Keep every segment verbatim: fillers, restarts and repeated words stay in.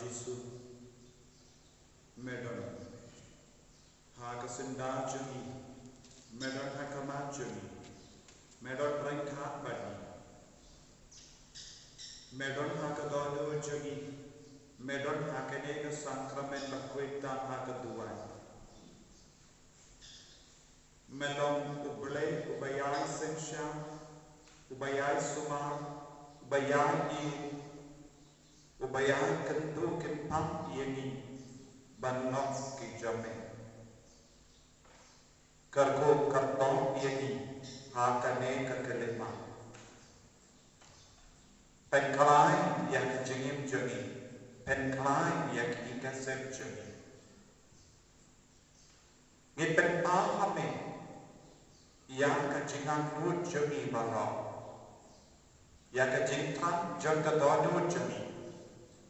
Jisu, me don ha ka syndah jong ngi, me don ha khmat jong ngi, me don ryngkat bad ngi, me don ha ka dohnud jong ngi, me don ha kane ka sakramen ba khuid tang ha ka duwan. Me long U Blei uba ïai synshar, uba ïai sumar, uba ïai ïeit, uba ïai kyntu kynpham ïa ngi ban long ki jong me. Kyrkhu kyrtong ïa ngi ha kane ka khyllipmat. Pynkhlaiñ ïa ka jingim jong ngi, pynkhlaiñ ïa ki ïing ki sem jong ngi. Ngi pynpaw ha me ïa ka jingangnud jong ngi baroh, ïa ka jingthrang jong ka dohnud jong ngi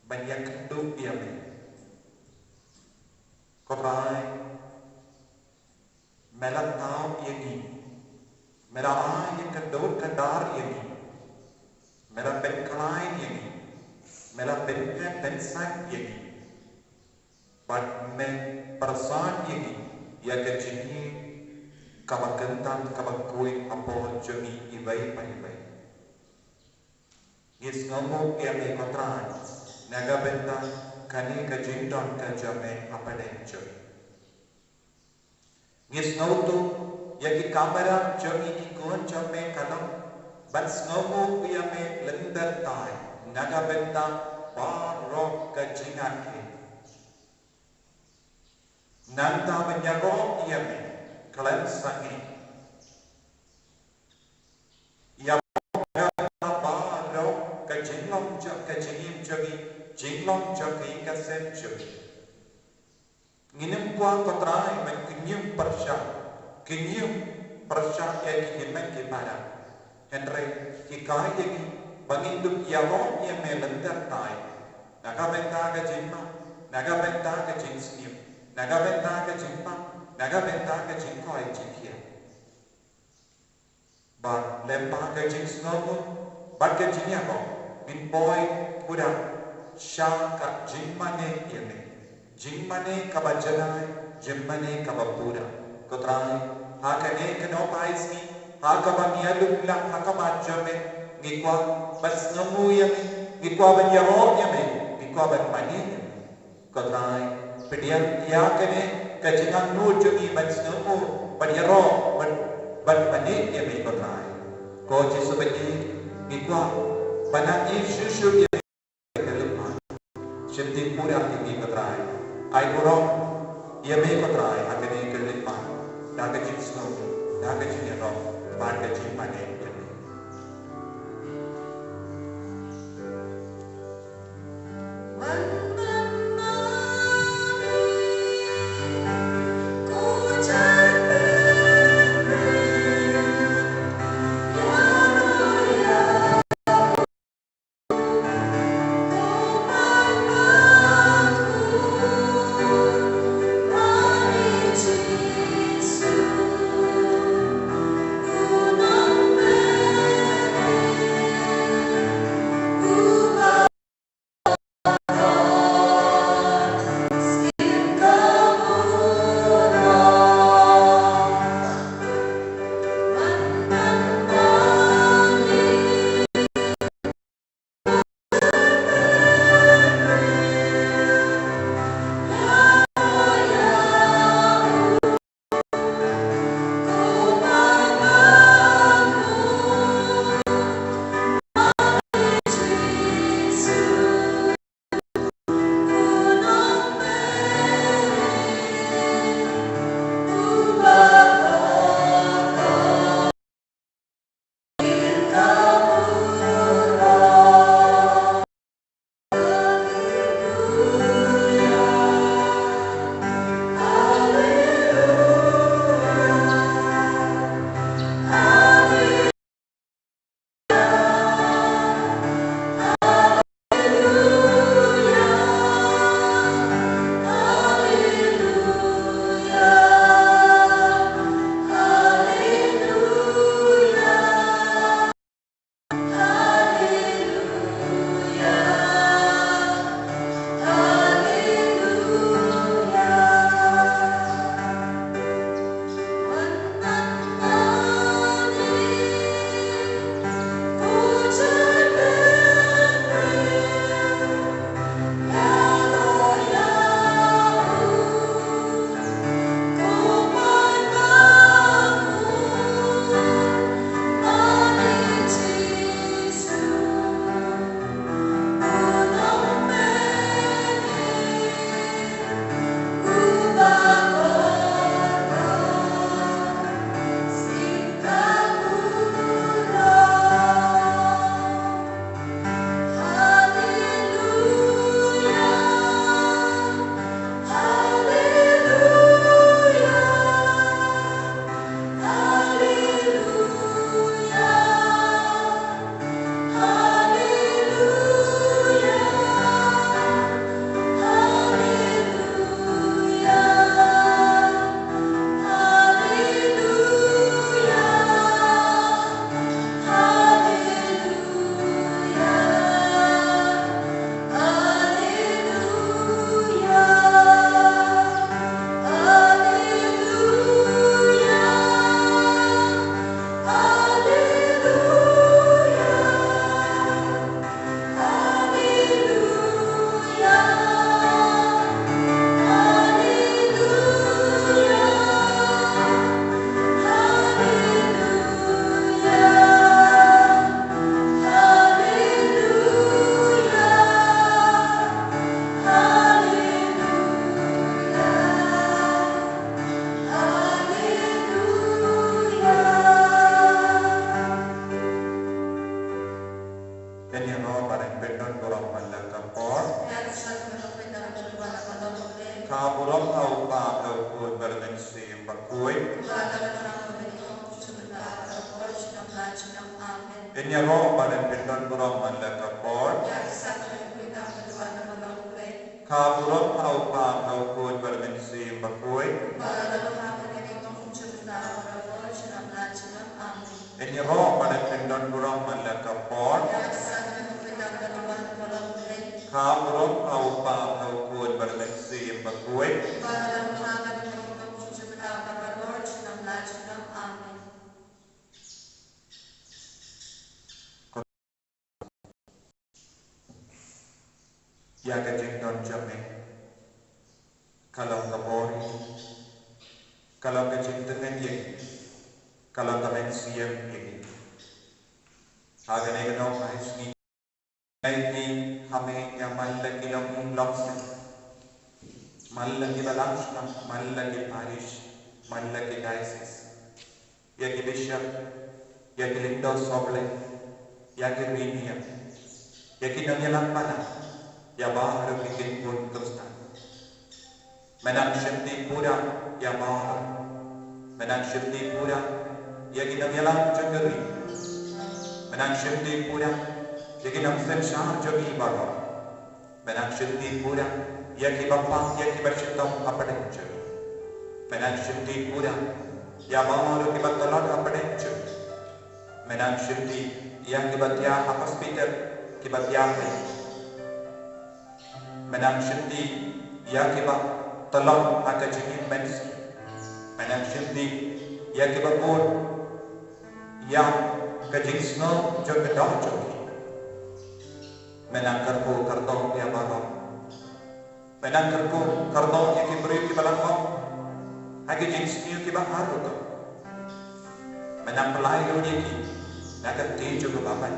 ban ïakynduh ïa me. Ko Trai, me la thaw ïa ngi, me la ai ïa ka dur ka dar ïa ngi, me la pynkhlaiñ ïa ngi, me la pynthep pynsait ïa ngi. Bad me pyrshang ïa ngi ïa ka jingim kaba kyntan kaba khuid hapoh jong ngi iwei pa iwei. Ngi sngewnguh ïa me ko Trai na ka bynta kane ka jingdon ka jong me hapdeng jong ngi. Ngi sngewthuh ïa ki kamram jong ngi ki khun jong me ka long ban sngewnguh ïa me lynter tai na ka bynta baroh ka jingngeit. Nangta ban ïaroh ïa me khlem sangeh. Ïa baroh ka jinglong jong ka jingim jong ngi, jinglong jong ka ïing ka sem jong ngi. Ngim kwah ko Trai ban kñium pyrshah, kñium pyrshah ïa ki hynmen ki para. Hynrei hikai ïa ngi ba ngin dup ïaroh ïa me lynter tai. Na ka bynta ka jingma, na ka bynta ka jingsniew, na ka bynta ka jingpang, na ka bynta ka jingkoit jingkhiah. Bad lem bad ka jingsngewnguh bad ka jingïaroh, ngin poi pura sha ka jingmane ïa me. Jingmane kaba janai, jingmane kaba pura. Ko Trai, ha kane ka nohpeit sngi, ha kaba ngi ïalum lang ha khmat jong me, ngi kwah ban sngewnguh ïa me, ngi kwah ban ïaroh ïa me, ngi kwah ban mane ïa me. Ko Trai, pdiang ïa kane ka jingangnud jong ngi ban sngewnguh, ban ïaroh, ban, ban mane ïa me ko Trai. Ko Jisu bad ngi, ngi kwah ban nang ïeit shuh shuh ïa me. Shim pura ïa me ko Trai. Ai burom ïa me ko Trai ha kane ka khyllipmat. Da ka jingsngew, da ka jingïaroh, bad ka jingmane ïa me. Amen. Ngin ïaroh ba ngin pyndon burom man la ka por. Ka burom ha u Kpa, ha u Khun bad ha u Mynsiem Bakhuid. Ngin ïaroh ba ngin pyndon burom man la ka por. Ka burom ha u Kpa, ha u Khun bad ha u Mynsiem Bakhuid. Amen. Ïa ka jingdon jong me ka long ka bor ïa ngi, ka long ka jingtngen ïa ngi, ka long ka mynsiem ïa ngi. Ha kane ka dohnud ha ka sngi, ai ngi ha me ïa man la ki long um long seng, man la ki balang shnong, man la ki parish, man la ki diocese, ïa ki bishop, ïa ki lyngdoh sohblei, ïa ki riewniam, ïa ki nongïalam balang, ïa baroh ki kynhun Khristan. Me nang shimti pura ïa baroh. Me nang shimti pura ïa ki nongïalam jong ka ri. Me nang shimti pura ïa ki nongsynshar jong ngi baroh. Me nang shimti pura ïa kiba pang, ïa kiba shitom hapdeng jong ngi. Me nang shimti pura ïa baroh kiba tlot hapdeng jong ngi. Me nang shimti ïa kiba thiah ha hospital, kiba thiah ha ïing. Me nang shimti ïa kiba tlot ha ka jingim mynsiem. Me nang shimti ïa kiba bun ïa ka jingsngew jong ka doh jong ki. Me nang kyrkhu kyrdoh ïa baroh. Me nang kyrkhu kyrdoh ïa ki briew kiba la khop ha ki jingsniew kiba harum. Me nang pynlait lut ïa ki na ka kti jong u Balang,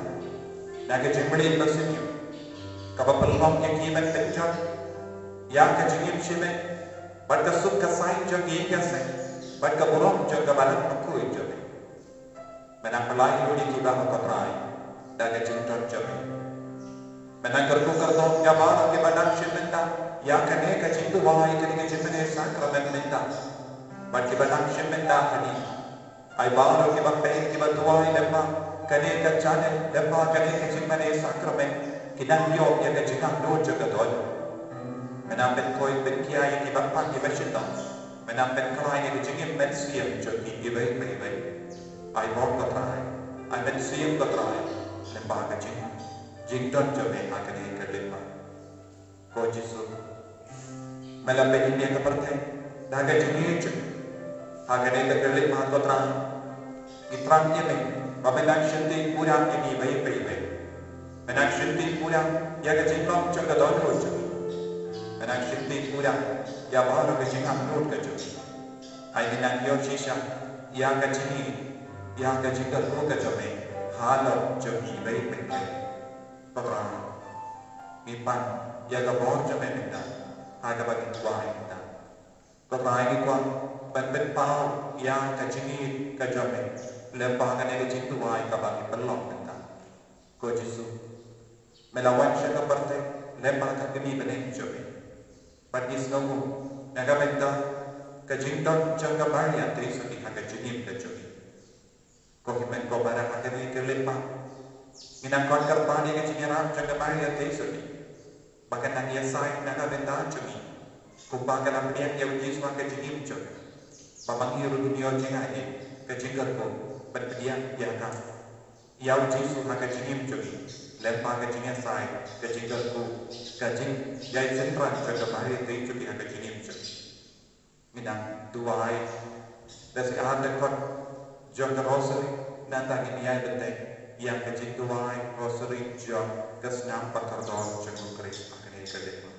na ka jingmlien basniew kaba pynlong ïa ki ban pynjot ïa ka jingim shimet bad ka suk ka saiñ jong ka ïing ka sem bad ka burom jong ka Balang Bakhuid jong me. Me nang pynlait lut ïa ki baroh, ko Trai, da ka jingdon jong me. Me nang kyrkhu kyrdoh ïa baroh kiba nang shim bynta ïa kane ka jingduwai, kane ka jingmane sakramen mynta, bad kiba nang shim bynta hangne. Ai baroh kiba peit, kiba duwai lyngba kane ka channel, lyngba kane ka jingmane sakramen, ki nang ïoh ïa ka jingangnud jong ka dohnud. Me nang pynkhuid pynkhia ïa kiba pang, kiba shitom. Me nang pynkhlaiñ ïa ka jingim mynsiem jong ki iwei pa iwei. Ai bor, ko Trai, ai mynsiem, ko Trai, lyngba ka jing, jingdon jong me ha kane ka khyllipmat. Ko Jisu, me la pynïeng ïa ka pyrthei da ka jingïeit jong me. Ha kane ka khyllipmat, ko Trai, ngi thrang ïa me ba me nang shimti pura ïa ngi iwei pa iwei. Me nang shimti pura ïa ka jinglong jong ka dohnud jong ngi. Me nang shimti pura ïa baroh ka jingangnud ka jong ngi. Ai ngi nang ïoh shisha ïa ka jingïeit, ïa ka jingkyrkhu ka jong me halor jong ngi iwei pa iwei. Ko Trai, ngi pan ïa ka bor jong me mynta ha kaba ngi duwai mynta. Ko Trai, ngi kwah ban pynpaw ïa ka jingïeit ka jong me lyngba kane ka jingduwai kaba ngi pynlong mynta. Ko Jisu, me la wan sha ka pyrthei lyngba ka kmie bneng jong me. Bad ngi sngew na ka bynta ka jingdon jong ka Maria Theisotti ha ka jingim ka jong ngi. Ko Hynmen, ko Balang, ha kane ka khyllipmat ngi nang kwah kyrpad ïa ka jingïarap jong ka Maria Theisotti ba kan nang ïasaid na ka bynta jong ngi, kumba ka la pdiang ïa u Jisu ha ka jingim jong ka, ba ma ngi ruh ngin ïoh jingaiei, ka jingkyrkhu, ban pdiang ïa ka, ïa u Jisu ha ka jingim jong ngi lyngba ka jingïasaid, ka jingkyrkhu, ka jingïaid synran jong ka Maria Theisotti ha ka jingim jong ngi. Ngi nang duwai da shi ar dkhot jong ka Rosary, nangta ngin ïai bteng ïa ka jingduwai Rosary jong ka Snam Bakordor jong u Khrist ha kane ka khyllipmat.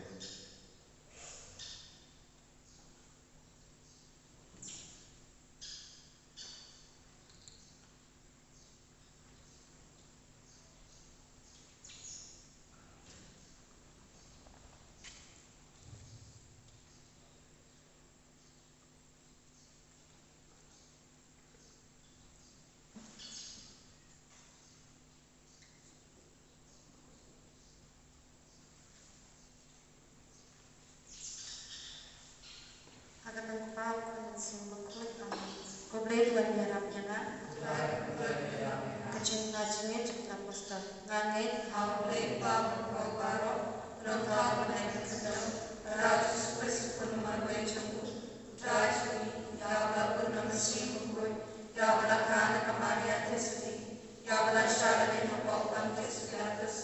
Nga ngeit ha U Blei Kpa Bakhuid baroh, U Nongthaw Bneng Khyllung, Kynrad Jisu Khrist U Khun Marwei jong U, U Trai jong ngi, ïa uba la bun na U Mynsiem Bakhuid, ïa uba la kha na ka Maria Theisotti, ïa uba la shah lade ha u Pontius Pilatus,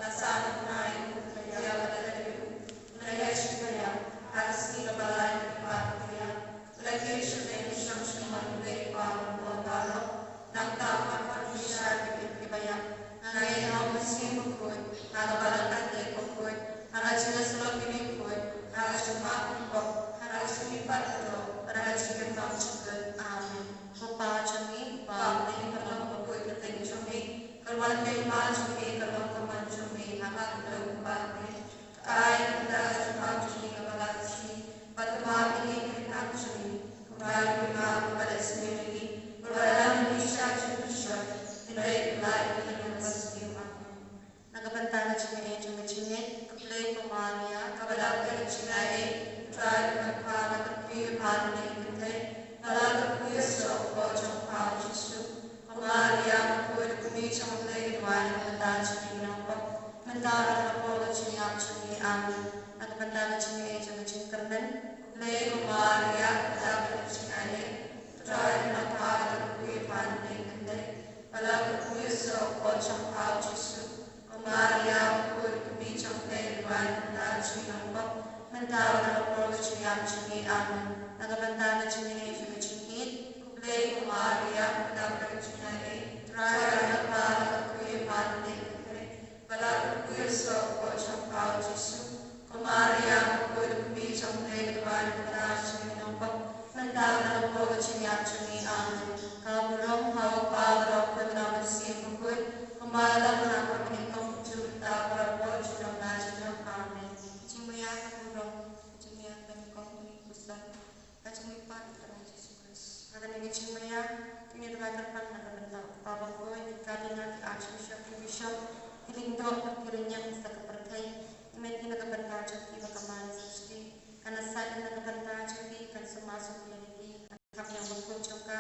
la sah na bnai, la ïaid lade ha u, la ïaid sha ka ïing, ha ka sngi kaba lai, la ïaid sha ka ïing, la kiew sha kynthei, sha U Blei Kpa Bakhuid baroh. Nangta ma ka bishar ki bit ki bayak. Nga ngeit ha U Mynsiem Bakhuid, ha kaba la kynthei bakhuid, ha ka jingïasyllok ki bakhuid, ha ka jingmap pop, ha ka jingmihpat kordor, ha ka jingim jingkyrkhu. Amen. Ko Pa jong ngi, uba ha bneng, ka long bakhuid ka kyrteng jong me, ka wan ka hima jong me, ka long ka mon jong me, ha ka khyndew kumba ha bneng. Ai, ngi da jingpang jong ngi kaba la ka sngi, bad kynmaw ïa ngi ki riewkam jong ngi, kumba ngi kynmaw ïa kiba la sngewsih ïa ngi, bad wat la ïa ngi sha jingpynshoi, hynrei pyllait ïa ngi na kaba sniew. Amen. Na ka bynta ka jingaiei jong ka jingngeit, khublei ko Maria, kaba dap da ka jingaiei, U Trai u don bad pha, la kyrkhu ïa pha na bynta ki kynthei, bad la kyrkhu ïa u trai u kpoh jong pha U Jisu. Ko Maria, bakhuid, kmie jong U Blei, duwai ïa ngi ki nongpop, mynta bad ha ka por ka jingïap jong ngi. Amen. Na ka bynta ka jingaiei jong ka jingkyrmen, khublei ko Maria, kaba dap da ka jingaiei, U Trai u don bad pha, la kyrkhu ïa pha na bynta ki kynthei, bad la kyrkhu ïa u trai u kpoh jong pha U Jisu. Ko Maria, bakhuid, kmie jong U Blei, duwai ïa ngi ki nongpop, mynta bad ha ka por ka jingïap jong ngi. Amen. Na ka bynta ka jingaiei jong ka jingïeit, khublei ko Maria, kaba dap da ka jingaiei, U Trai u don bad pha, la kyrkhu ïa pha na bynta ki kynthei, bad la kyrkhu ïa u trai u kpoh jong pha U Jisu. Ko Maria, bakhuid, kmie jong U Blei, duwai ïa ngi ki nongpop, mynta bad ha ka por ka jingïap jong ngi. Amen. Ka burom ha u Kpa, bad ha u Khun, bad ha U Mynsiem Bakhuid, kumba la long ha khmih, kumjuh mynta, bad ha ka por junom la junom. Amen. Ka jingmaïa, ka burom, ka jingïaid bad ka jingkhuslai, ka jingmihpat U Trai Jisu Khrist. Ha kane ka jingmaïa, ngi duwai kyrpang na ka bynta u Kpa Bakhuid, ki Cardinal, ki Archbishop, ki Bishop, ki Lyngdoh, ki Rynïeng sa ka pyrthei, ngi mih na ka bynta jong ki ba ka Maria Theisotti, kan ïasaid na ka bynta jong ki, kan sumar sumar ïa ki, kan kham ïa u bakhuid jong ka,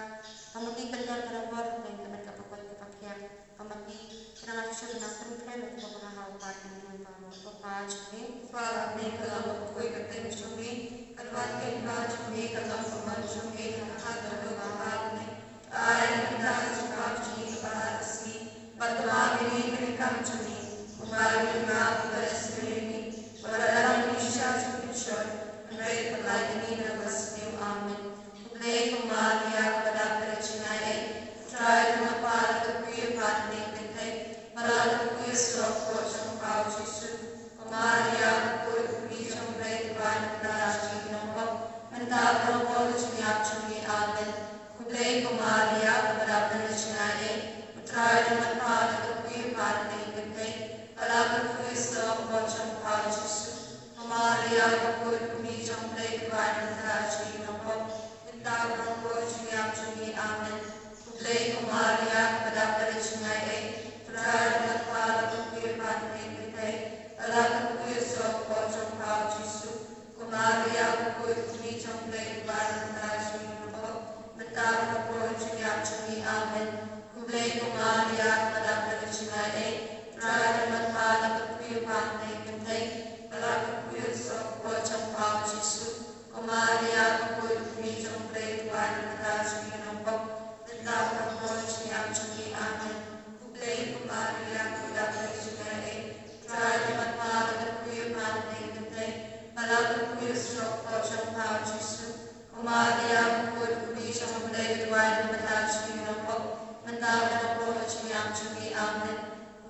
ba ma ki kan don ka bor, kan ka met ka bakhuid ka bakhiah. Ba ma ki, ki nang ïa shu nang pynphai lut ka ba ha u Kpa, ki nang ba u Kpa jong ngi. Kpa, ba me ka long bakhuid ka kyrteng jong me, ka wan ka hima jong me, ka long ka mon jong me, ha ka khyndew kumba ha bneng. Ai ïa ngi mynta ka jingpang jong ngi kaba ha ka sngi, bad kynmaw ïa ngi ki riewkam jong ngi, kumba ngi kynmaw ïa kiba la sngewsih ïa ngi, bad wat la ïa ngi sha jingpynshoi, hynrei pyllait ïa ngi na kaba sniew. Amen. Khublei ko Maria, kaba dap da ka jingaiei, U Trai u don bad pha, la kyrkhu ïa pha na bynta ki kynthei, bad la kyrkhu ïa u trai u kpoh jong pha U Jisu. Ko Maria, bakhuid, kmie jong U Blei, duwai ïa ngi ki nongpop, mynta bad ha ka por ka jingïap jong ngi. Amen. Khublei ko Maria, kaba dap da ka jingaiei, U Trai u don bad pha, la kyrkhu ïa pha na bynta ki kynthei, bad la kyrkhu ïa u trai u kpoh jong pha U Jisu. Ko Maria, bakhuid, kmie jong U Blei, duwai ïa ngi ki nongpop, mynta bad ha ka por ka jingïap jong ngi. Amen. Khublei ko Maria, kaba dap da ka jingaiei, U Trai u don bad pha, la kyrkhu ïa pha na bynta ki kynthei, bad la kyrkhu ïa u trai u kpoh jong pha U Jisu. Ko Maria, bakhuid, kmie jong U Blei, duwai ïa ngi ki nongpop, mynta bad ha ka por ka jingïap jong ngi. Amen. Khublei ko Maria, kaba dap da ka jingaiei, U Trai u don bad pha, la kyrkhu ïa pha na bynta ki kynthei, bad la kyrkhu ïa u trai u kpoh jong pha U Jisu. Ko Maria, bakhuid, kmie jong U Blei, duwai ïa ngi ki nongpop, mynta bad ha ka por ka jingïap jong ngi. Amen. Khublei ko Maria, kaba dap da ka jingaiei, U Trai u don bad pha, la kyrkhu ïa pha na bynta ki kynthei, bad la kyrkhu ïa u trai u kpoh jong pha U Jisu. Ko Maria, bakhuid, kmie jong U Blei, duwai ïa ngi ki nongpop, mynta bad ha ka por ka jingïap jong ngi. Amen.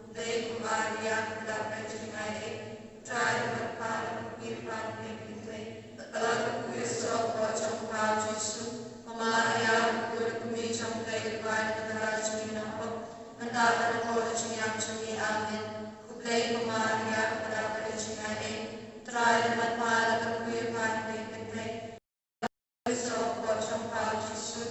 Khublei ko Maria, kaba dap da ka jingaiei, U Trai u don bad pha, la kyrkhu ïa pha na bynta ki kynthei, bad la kyrkhu ïa u trai u kpoh jong pha U Jisu. Ko Maria, bakhuid, kmie jong U Blei, duwai ïa ngi ki nongpop, mynta bad ha ka por ka jingïap jong ngi. Amen. Khublei ko Maria, kaba dap da ka jingaiei, U Trai u don bad pha, la kyrkhu ïa pha na bynta ki kynthei, bad la kyrkhu ïa u trai u kpoh jong pha U Jisu.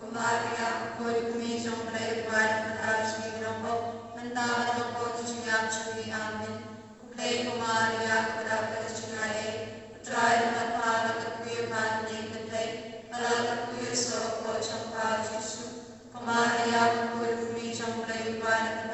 Ko Maria, bakhuid, kmie jong U Blei, duwai ïa ngi ki nongpop, mynta bad ha ka por ka jingïap jong ngi. Amen. Khublei ko Maria, kaba dap da ka jingaiei, U Trai u don bad pha, la kyrkhu ïa pha na bynta ki kynthei, bad la kyrkhu ïa u trai u kpoh jong pha U Jisu. Ko Maria, bakhuid, kmie jong U Blei, duwai ïa ngi ki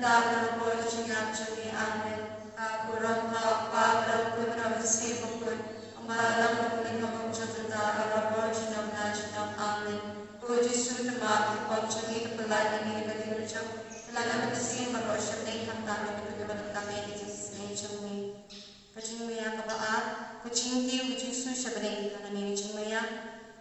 Tang na por jingïap jong ngi. Amen. Ka burom ha u Kpa bad ha u Khun bad ha u Mynsiem Bakhuid, kumba la long mynta bad ha ka por jong ngi, junom la junom. Amen. Ko Jisu, to map ïa ki pop jong ngi, to pyllait ïa ngi na ka diengphna jong ka Mynsiem Baroh Shyrnei, khamtam ïa ki briew kiba donkam ïa ka jingsneng jong ngi. Ka jingmaïa kaba ar, ka jingkiew, ka jingsngewsih sha bneng. Hangne ka jingmaïa,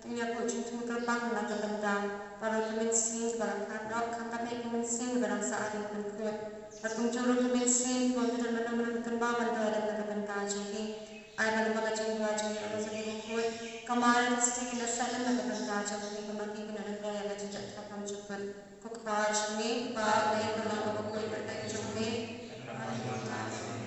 to ïa ka jingthmu kyrpang na ka bynta baroh ki mynsiem kiba la khadduh, khamtam ïa ki mynsiem kiba dang sah ha ïing pynkhuid. Bad kumjuh ruh ki mynsiem kiba don mynno mynno ki kynmaw ban duwai lem na ka bynta jong ki. Ai ba lyngba ka jingduwai jong ngi, Kpa jong ngi bakhuid, ka Maria Theisotti, kin ïasah lem na ka bynta jong ki, ba ma ki kin ïoh lyngngoh ïa ka jingjahthap bymjukut. Ko Kpa jong ngi uba ha bneng, ka long kaba khuid kyrteng jong me.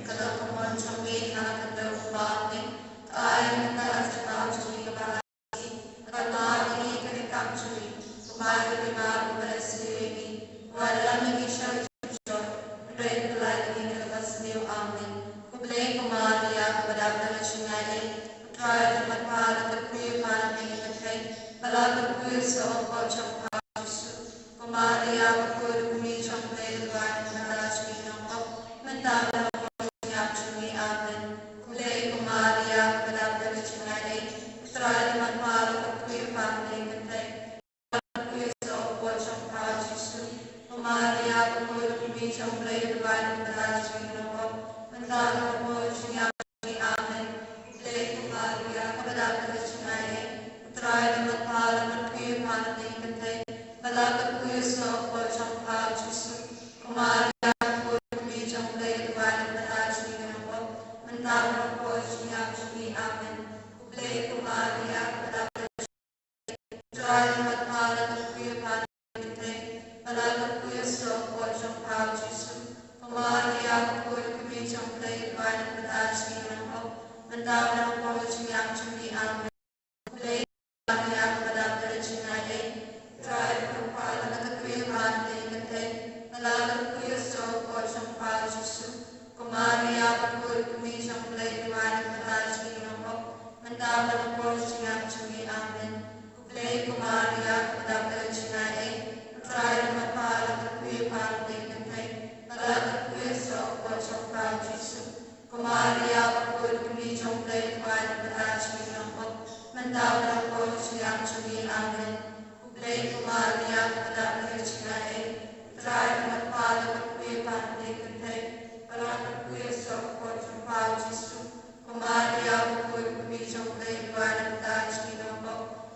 Ka long ka mon jong me ha ka khyndew kumba ha bneng. To ai ïa ngi mynta ka jingpynpaw jong ngi kaba ha khmih. Bad map ïa ngi ki kam jong ngi, kumba ngi map ïa kiba la sniew ïa ngi. Wat ïalam ïa ngi sha ka jingjot, hynrei pyllait ïa ngi na kaba sniew. Amen. Khublei ko Maria, kaba dap da ka jingaiei. U Trai u don bad pha, la kyrkhu ïa pha na ka bneng kynthei, bad la kyrkhu ïa u soh kpoh jong pha, u Jisu. Ko Maria bakhuid, kmie jong U Blei, duwai ïa ngi mynta bad ha ka por jong ngi ban ïap jong ngi. Amen. Khublei ko Maria, kaba dap da ka jingaiei. U Trai u don bad pha, la kyrkhu ïa pha na ka bneng kynthei, bad la kyrkhu ïa u soh kpoh jong pha, u Jisu. Ko Maria bakhuid, kmie jong U Blei, duwai ïa ngi mynta bad ha ka por jong ngi ban ïap jong ngi. Amen. Khublei ko Maria, kaba dap da ka jingaiei. U Trai u don bad pha, la kyrkhu ïa pha na ka bneng kynthei, bad la kyrkhu ïa u soh kpoh jong pha, u Jisu. Ko Maria bakhuid, kmie jong U Blei, duwai ïa ngi mynta bad ha ka por jong ngi ban ïap jong ngi. Amen. Khublei ko Maria, kaba dap da ka jingaiei. U Trai u don bad pha, la kyrkhu ïa pha na ka bneng kynthei, bad la kyrkhu ïa u soh kpoh jong pha, u Jisu. Ko Maria bakhuid, kmie jong U Blei, duwai ïa ngi mynta bad ha ka por jong ngi ban ïap jong ngi. Amen. Khublei ko Maria, kaba dap da ka jingaiei. U Trai u don bad pha, la kyrkhu ïa u soh kpoh jong pha, u Jisu. Ko Maria bakhuid, kmie jong U Blei, duwai ïa ngi mynta bad ha ka por jong ngi ban ïap jong ngi. Amen. Khublei ko Maria, kaba dap da ka jingaiei. U Trai u don bad pha, la kyrkhu ïa pha na ka bneng kynthei, bad la kyrkhu ïa u soh kpoh jong pha, u Jisu. Ko Maria bakhuid, kmie jong U Blei, duwai ïa ngi mynta bad ha ka por jong ngi ban ïap jong ngi. Amen. Khublei ko Maria, kaba dap da ka jingaiei. U Trai u don bad pha, la kyrkhu ïa pha na ka bneng kynthei, bad la kyrkhu ïa u soh kpoh jong pha, u Jisu. Ko Maria bakhuid, kmie jong U Blei, duwai ïa ngi mynta bad ha ka por jong ngi ban ïap jong ngi. Amen. Khublei ko Maria, kaba dap da ka jingaiei. U Trai u don bad pha, la kyrkhu ïa pha na ka bneng kynthei, bad la kyrkhu ïa u soh kpoh jong pha, u Jisu. Ko Maria bakhuid, kmie jong U Blei, duwai ïa ngi mynta bad ha ka por jong ngi ban ïap jong ngi. Amen. Khublei ko Maria, kaba dap da ka jingaiei. U Trai u don bad pha, la kyrkhu ïa pha na ka bneng kynthei, bad la kyrkhu ïa u soh kpoh jong pha, u Jisu. Ko Maria bakhuid, kmie jong U Blei, duwai ïa ngi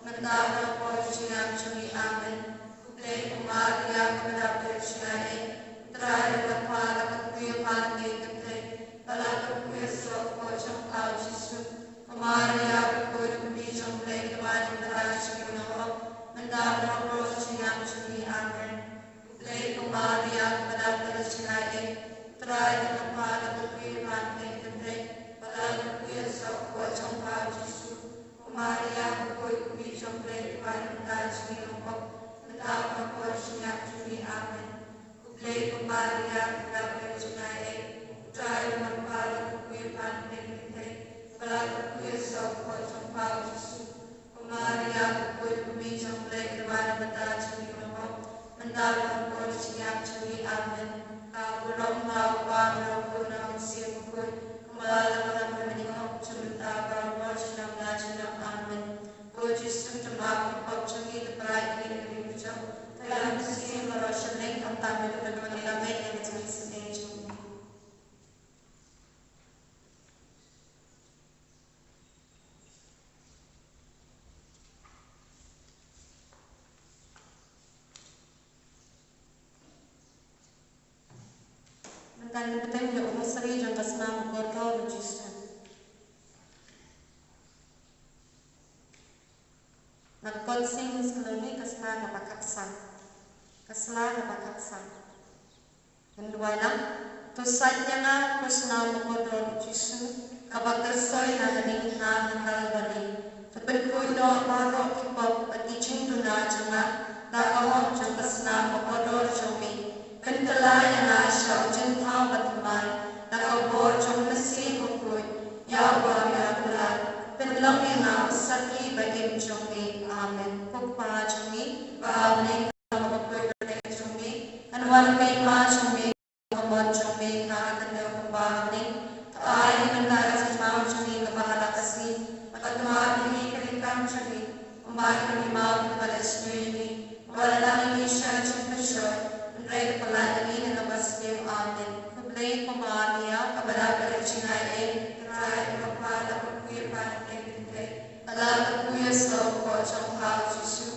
mynta bad ha ka por jong ngi ban ïap jong ngi. Amen. Khublei ko Maria, kaba dap da ka jingaiei. U Trai u don bad pha, la kyrkhu ïa pha na ka bneng kynthei, bad la kyrkhu ïa u soh kpoh jong pha, u Jisu. Ko Maria bakhuid, kmie jong U Blei, duwai ïa ngi mynta bad ha ka por jong ngi ban ïap jong ngi. Amen. Khublei ko Maria, kaba dap da ka jingaiei. U Trai u don bad pha, la kyrkhu ïa pha na ka bneng kynthei, bad la kyrkhu ïa u soh kpoh jong pha, u Jisu. Ko Maria bakhuid, kmie jong U Blei, duwai ïa ngi mynta bad ha ka por jong ngi ban ïap jong ngi. Amen. Khublei ko Maria, kaba dap da ka jingaiei. U Trai u don bad pha, la kyrkhu ïa pha na ka bneng kynthei, bad la kyrkhu ïa u soh kpoh jong pha, u Jisu. Ko Maria bakhuid, kmie jong U Blei, duwai ïa ngi mynta bad ha ka por jong ngi ban ïap jong ngi. Amen. Ka burom ha u Kpa bad ha u Khun bad ha u Mynsiem Bakhuid, kumba la long mynhynnin, junom la junom. Amen. Ko Jisu, to map ïa ki pop jong ngi, to pyllait ïa ngi na ka diengphna jong ka Mynsiem Baroh Shyrnei, khamtam ïa ki briew kiba donkam ïa ka jingsneng jong ngi. Mynta ngin bteng ïa u Rosari jong ka Snam Bakordor u Jisu. Na ka Kot Sing Miskeloni, ka sla kaba khatsan. Ka sla kaba khatsan. Ngin duwai lang. To sait ïa nga, ko Snam Bakordor u Jisu, kaba kyrsoi na ka diengphna ha Kalbari. To pynkhuid noh baroh ki pop bad ki jingduna jong nga da ka hok jong ka Snam Bakordor jong me. Pynkylla ïa nga sha u jingthaw bathymmai da ka bor jong u Mynsiem Bakhuid, ïa uba me la kular. Pynlong ïa nga u sakhi ba im jong me. Amen. Ko Kpa jong ngi ba ha bneng, ka long bakhuid ka kyrteng jong me. Kan wan ka hima jong me. Jong me ha ka khyndew kumba ha bneng. To ai ïa ngi mynta ka jingbam jong ngi kaba ha la ka sngi. Bad to map ïa ngi ka jingkam jong ngi kumba ngi map ïa kiba la isynei ïa ngi. Wat la ïa ngi sha ka jingpynshoi, hynrei to pynlait ïa ngi na kaba sniew. Amen. Khublei ko Maria, kaba dap da ka jingaiei, U Trai u don bad pha, la pynkhih ïa pha na ki kynthei. Bad la pynkhih ïa u kpoh jong pha U Jisu.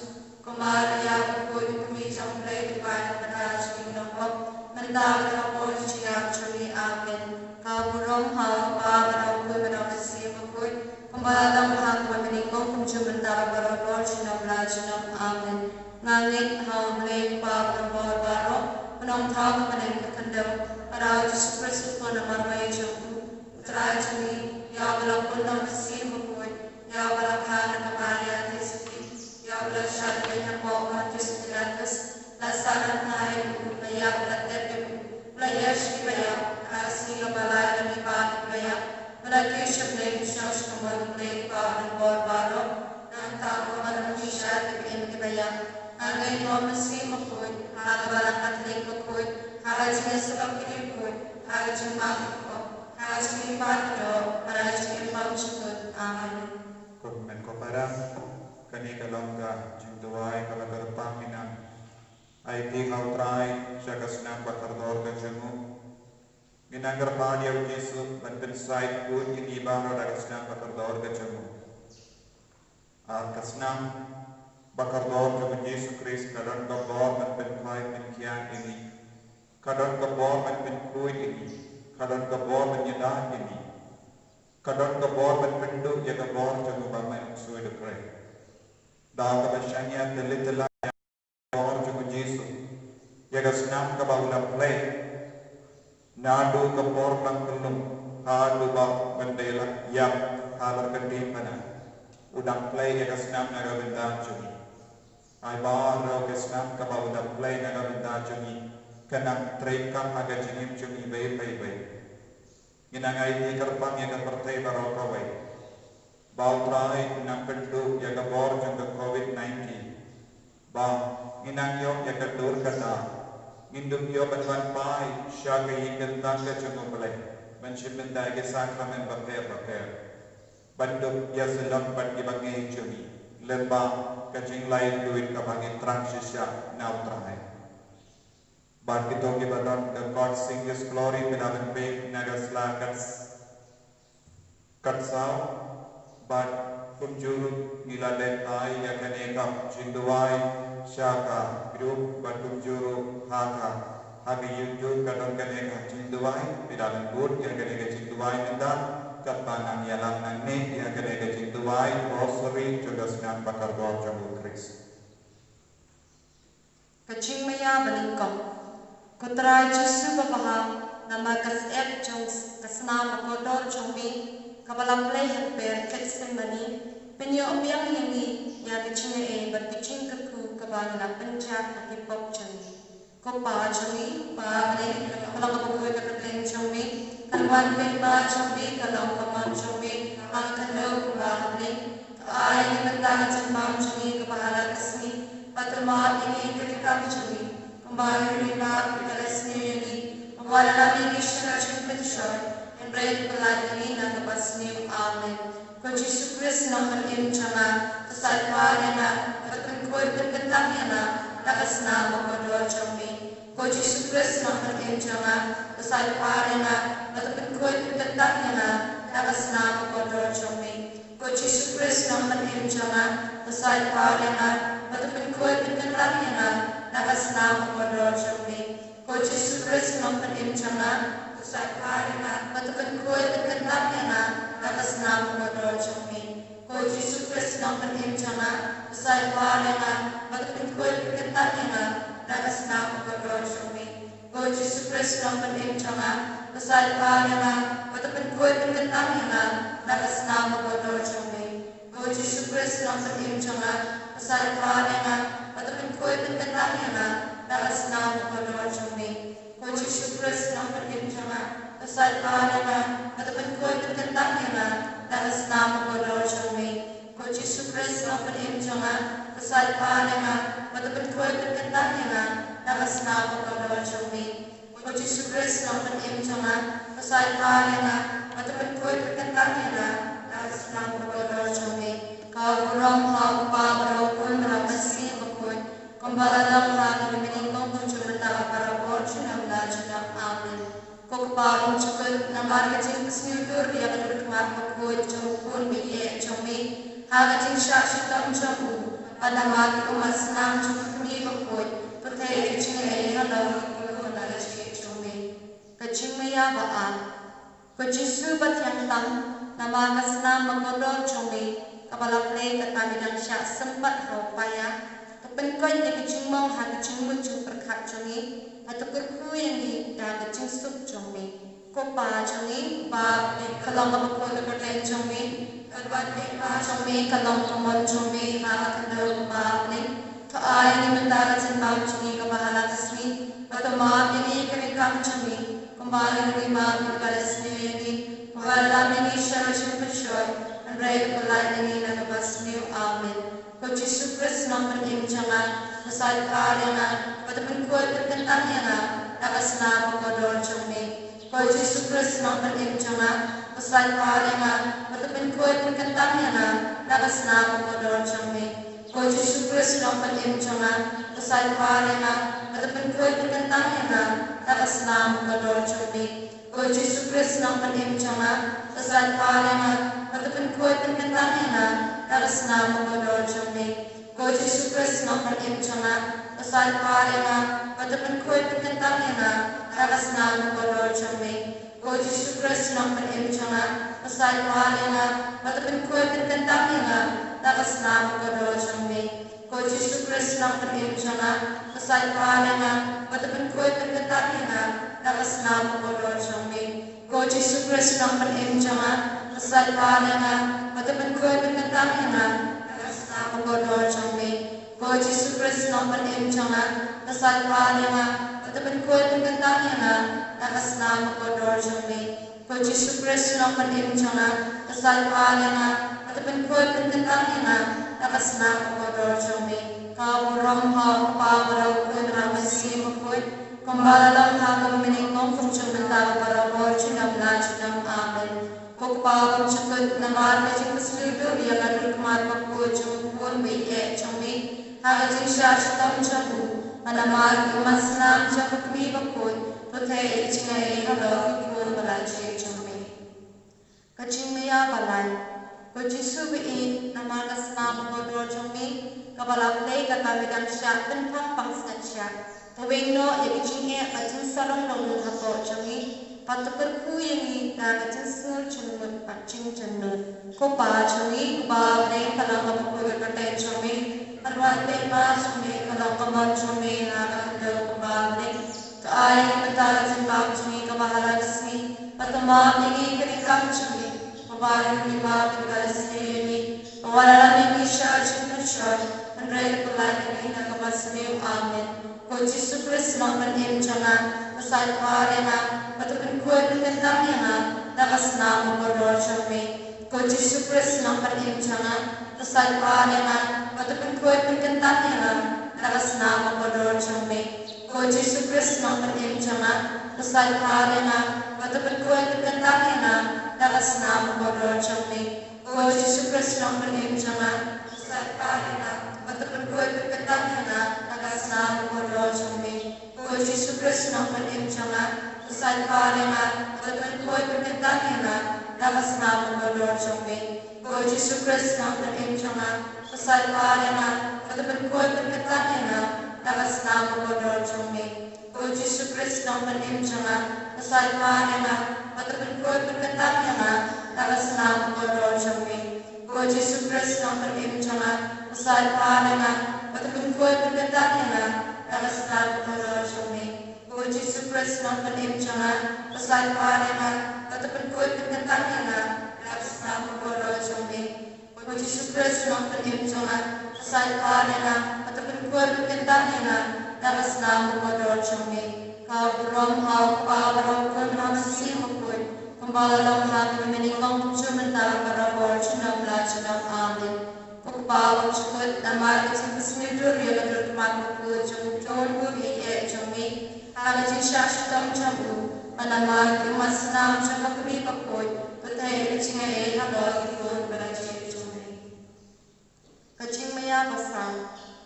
Ko Maria, u kpu u kmie jong U Blei, to pynlait ïa ngi ki nongpop, mynta bad ha ka por jingïap jong ngi. Amen. Ka burom ha U Kpa bad ha U Khun bad ha U Mynsiem Bakhuid, kumba la long ha kaba nyngkong, kumjuh mynta bad baroh dor junom la junom. Amen. Nga ngeit ha U Blei U Kpa Uba Bor Baroh, U Nongthaw ka bneng ka khyndew, bad ha U Jisu Khrist U Khun uba marwei jong u, U Trai jong ngi, ïa uba la pun da U Mynsiem Bakhuid, ïa uba la kha na ka Maria Theisotti, ïa uba la shad beiñ hapoh u Pontius Pilatus, la sahnarphna ïa u, la ïap, la tep ïa u, la ïaid sha kiba ïap, ha ka sngi kaba lai na ka bynta kiba ïap, bad la kiew sha U Blei, u shong sha ka mon U Blei U Kpa Uba Bor Baroh. Nangta u wan ban ïashad ïa ki im kiba ïap. Nga ngeit ha U Mynsiem Bakhuid, ha ka Balang Katholik bakhuid, ha ka jingïasyllok ki riewkhuid, ha ka jingmap kyrkhu, ha ka jingim baroh, ha ka jingim bymjukut. Amen. Ko hynmen ko para, kane ka long ka jingduwai kaba kyrpang ïa ngi. Aiti ha U Trai sha ka snam bakordor ka jong u. Ngin nang kyrpad ïa U Jisu ban pynsaid khuid ïa ngi baroh da ka snam bakordor ka jong u. Ar, ka snam bakordor jong U Jisu Khrist ka don ka bor ban pynphai pynkhiah ïa ngi. Ka don ka bor ban pynkhuid ïa ngi. Ka don ka bor ban ïada ïa ngi. Ka don ka bor ban pynduh ïa ka bor jong u ba mut shuh da u Khrist. Da kaba shaniah tylli tylli ïa ka bor jong U Jisu, ïa ka snam kaba u la plie. Naduh ka por lang kyllum haduh ba u dei la ïap ha lor ka diengphna, u dang plie ïa ka snam na ka bynta jong ngi. Ai baroh ka snam kaba u dang plie na ka bynta jong ngi, kan nang treikam ha ka jingim jong ngi iwei pa iwei. Ngin nang aiti kyrpang ïa ka pyrthei baroh kawei, ba U Trai un nang pynduh ïa ka bor jong ka Covid nineteen. Ba ngin nang ïoh ïa ka dur ka dar, ngin dup ïoh ban wan phai sha ka ïing kyntang ka jong U Blei, ban shim bynta ïa ki sakramen bapher bapher, ban dup ïasyllok bad ki bangeit jong ngi lyngba ka jinglait luid kaba ngi thrang shisha na U Trai. Bad kito kiba don ka kot Sing His Glory, phi lah ban peit na ka sla kat, kat saw. Bad kumjuh ruh ngi la leh ai ïa kane ka jingduwai sha ka group, bad kumjuh ruh ha ka, ha ka YouTube ka don kane ka jingduwai. Phi lah ban bud ïa kane ka jingduwai mynta katba nang ïalam nangne ïa kane ka jingduwai Rosary jong ka snam bakordor jong U Khrist. Ka jingmaïa banyngkong. Ko Trai Jisu babha, namar ka syep jong ka snam bakordor jong me, kaba la plie ha ka Gethsemane, pynïoh biang ïa ngi ïa ka jingaiei bad ka jingkyrkhu kaba ngi la pynjah na ki pop jong ngi. Ko Pa jong ngi, ba ha bneng, ka long kaba kyrkhu ka kyrteng jong me, kan wan ka hima jong me, ka long ka mon jong me ha ka khyndew kumba ha bneng. To ai ïa ngi mynta ka jingbam jong ngi kaba ha la ka sngi, bad to map ïa ngi ki jingkam jong ngi, kumba ngi map ïa kiba la isynei ïa ngi, bad wat la ïa ngi sha ka jingpynshoi, hynrei to pynlait ïa ngi na kaba sniew. Amen. Ko Jisu Khrist Nongpynim jong nga, to said pha ïa nga, bad to pynkhuid pynkyntang ïa nga na ka snam bakordor jong me. Ko Jisu Khrist Nongpynim jong nga, to said pha ïa nga, bad to pynkhuid pynkyntang ïa nga na ka snam bakordor jong me. Ko Jisu Khrist Nongpynim jong nga, to said pha ïa nga, bad to pynkhuid pynkyntang ïa nga na ka snam bakordor jong me. Ko Jisu Khrist Nongpynim jong nga, to said pha ïa nga, bad to pynkhuid pynkyntang ïa nga na ka snam bakordor jong me. Ko Jisu Khrist Nongpynim jong nga, to said pha ïa nga, bad to pynkhuid pynkyntang ïa nga na ka snam bakordor jong me. Ko Jisu Khrist Nongpynim jong nga, to said pha ïa nga, bad to pynkhuid pynkyntang ïa nga na ka snam bakordor jong me. Ko Jisu Khrist Nongpynim jong nga, to said pha ïa nga, bad to pynkhuid pynkyntang ïa nga na ka snam bakordor jong me. Ko Jisu Khrist Nongpynim jong nga, to said pha ïa nga, bad to pynkhuid pynkyntang ïa nga na ka snam bakordor jong me. Ko Jisu Khrist Nongpynim jong nga, to said pha ïa nga, bad to pynkhuid pynkyntang ïa nga na ka snam bakordor jong me. Ko Jisu Khrist, Nongpynim jong nga, pynshai bha ïa nga, bad to pynkhuid pynkyntang ïa nga na ka snam bakordor jong me. Ka burom ha u Kpa, bad ha u Khun, bad ha u Mynsiem Bakhuid, kumba la long ha kaba nyngkong, kumjuh mynta, bad barabor, junom la junom. Amen. Ko Kpa bymjukut, namar ka jingpynsngewdur ïa ka jingkhmat bakhuid jong u Khun baieit jong me, ha ka jingshah shitom jong u, bad namar ki ummat snam jong ka Kmie bakhuid, to theh ïa ka jingaiei halor ki briew na ka jingim jong me. Ka jingmaïa ba ar. Ko Jisu bathiang tam, namar ka snam bakordor jong me, kaba la plie kata me dang shah sympat ha u paia, to pynkoit ïa ka jingmong ha ka jingmut jingpyrkhat jong ngi, bad to kyrkhu ïa ngi da ka jingsuk jong me. Ko Pa jong ngi ba ha bneng, ka long kaba khuid ka kyrteng jong me, ka don ka jong me, ka long ka mon jong me ha ka khyndew kumba ha bneng. To ai ïa ngi mynta ka jingbam jong ngi kaba ha la ka sngi, bad to map ïa ngi ïa ka jingkam jong ngi, kumba ngi ruh ngi map ïa kiba leh sniew ïa ngi. Wat lam ïa ngi sha ka jingpynshoi, hynrei to pynlait ïa ngi na kaba sniew. Amen. Ko Jisu Khrist, Nongpynim jong nga, pynshai bha ïa nga, bad to pynkhuid pynkyntang ïa nga na ka snam bakordor jong me. Ko Jisu Khrist, Nongpynim jong nga, pynshai bha ïa nga, bad to pynkhuid pynkyntang ïa nga na ka snam bakordor jong me. Ko Jisu Khrist, Nongpynim jong nga, pynshai bha ïa nga, bad to pynkhuid pynkyntang ïa nga na ka snam bakordor jong me. Ko Jisu Khrist, Nongpynim jong nga, pynshai bha ïa nga, bad to pynkhuid pynkyntang ïa nga na ka snam bakordor jong me. Ko Jisu Khrist, Nongpynim jong nga, pynshai bha ïa nga, bad to pynkhuid pynkyntang ïa nga na ka snam bakordor jong me. Ko Jisu Khrist, Nongpynim jong nga, pynshai bha ïa nga, bad to pynkhuid pynkyntang ïa nga na ka snam bakordor jong me. Ko Jisu Khrist, Nongpynim jong nga, pynshai bha ïa nga, bad to pynkhuid pynkyntang ïa nga na ka snam bakordor jong me. Ko Jisu Khrist, Nongpynim jong nga, pynshai bha ïa nga, bad to pynkhuid pynkyntang ïa nga na ka snam bakordor jong me. Ko Jisu Khrist, Nongpynim jong nga, pynshai bha ïa nga, bad to pynkhuid pynkyntang ïa nga na ka snam bakordor jong me. Ko Jisu Khrist, Nongpynim jong nga, pynshai bha ïa nga, bad to pynkhuid pynkyntang ïa nga na ka snam bakordor jong me. Ka burom ha u Kpa, bad ha u Khun, bad ha u Mynsiem Bakhuid, kumba la long ha kaba nyngkong, kumjuh mynta, bad barabor, junom la junom. Amen. Ko Kpa bymjukut, namar ka jingpynsngewdur ïa ka jingkhmat bakhuid jong u Khun baieit jong me, ha ka jingshah shitom jong u, bad namar ki ummat snam jong ka Kmie bakhuid, to theh ïa ka jingaiei halor ki briew ba la jied jong me. Ka jingmaïa ba lai. Ko Jisu baieit, namar ka snam bakordor jong me, kaba la plie kata me dang shah pynphang pansngiat shah, to weng noh ïa ka jingeh bad jingsarong long hapoh jong ngi, bad to kyrkhu ïa ngi da ka jingsngur jingmut bad jingjemnud. Ko Pa jong ngi uba ha bneng, ka long kaba khuid ka kyrteng jong me, ka wan ka hima jong me, ka long ka mon jong me ha ka khyndew kumba ha bneng. To ai ïa ngi mynta ka jingbam jong ngi kaba ha la ka sngi, bad to map ïa ngi ïa ka jingkam jong ngi, kumba ngi ruh ngi map ïa kiba leh sniew ïa ngi. Wat la lam ïa ngi sha ka jingpynshoi, hynrei to pynlait ïa ngi na kaba sniew. Amen. Ko Jisu Khrist, Nongpynim jong nga, pynshai bha ïa nga, bad to pynkhuid pynkyntang ïa nga na ka snam bakordor jong me. Ko Jisu Khrist, Nongpynim jong nga, pynshai bha ïa nga, bad to pynkhuid pynkyntang ïa nga na ka snam bakordor jong me. Ko Jisu Khrist, Nongpynim jong nga, pynshai bha ïa nga, bad to pynkhuid pynkyntang ïa nga na ka snam bakordor jong me. Ko Jisu Khrist, Nongpynim jong nga, pynshai bha ïa nga, bad to pynkhuid pynkyntang ïa nga na ka snam bakordor jong me. Ko Jisu Khrist, Nongpynim jong nga, pynshai bha ïa nga, bad to pynkhuid pynkyntang ïa nga na ka snam bakordor jong me. Ko Jisu Khrist, Nongpynim jong nga, pynshai bha ïa nga, bad to pynkhuid pynkyntang ïa nga na ka snam bakordor jong me. Ko Jisu Khrist, Nongpynim jong nga, pynshai bha ïa nga, bad to pynkhuid pynkyntang ïa nga na ka snam bakordor jong me. Ko Jisu Khrist, Nongpynim jong nga, pynshai bha ïa nga, bad to pynkhuid pynkyntang ïa nga na ka snam bakordor jong me. Ko Jisu Khrist, Nongpynim jong nga, pynshai bha ïa nga, bad to pynkhuid pynkyntang ïa nga na ka snam bakordor jong me. Ko Jisu Khrist, Nongpynim jong nga, pynshai bha ïa nga, bad to pynkhuid pynkyntang ïa nga na ka snam bakordor jong me. Ka burom ha u Kpa, bad ha u Khun, bad ha u Mynsiem Bakhuid, kumba la long ha kaba nyngkong, kumjuh mynta, bad barabor, junom la junom. Amen. Ko Kpa bymjukut, namar ka jingpynsngewdur ïa ka jingkhmat bakhuid jong u Khun baieit jong me, ha ka jing shah shitom jong u, ba namar ki ummat snam jong ka kmie bakhuid, to theh ïa ka jingaiei halor ki khun ba la jied jong me. Ka jingmaïa ba saw.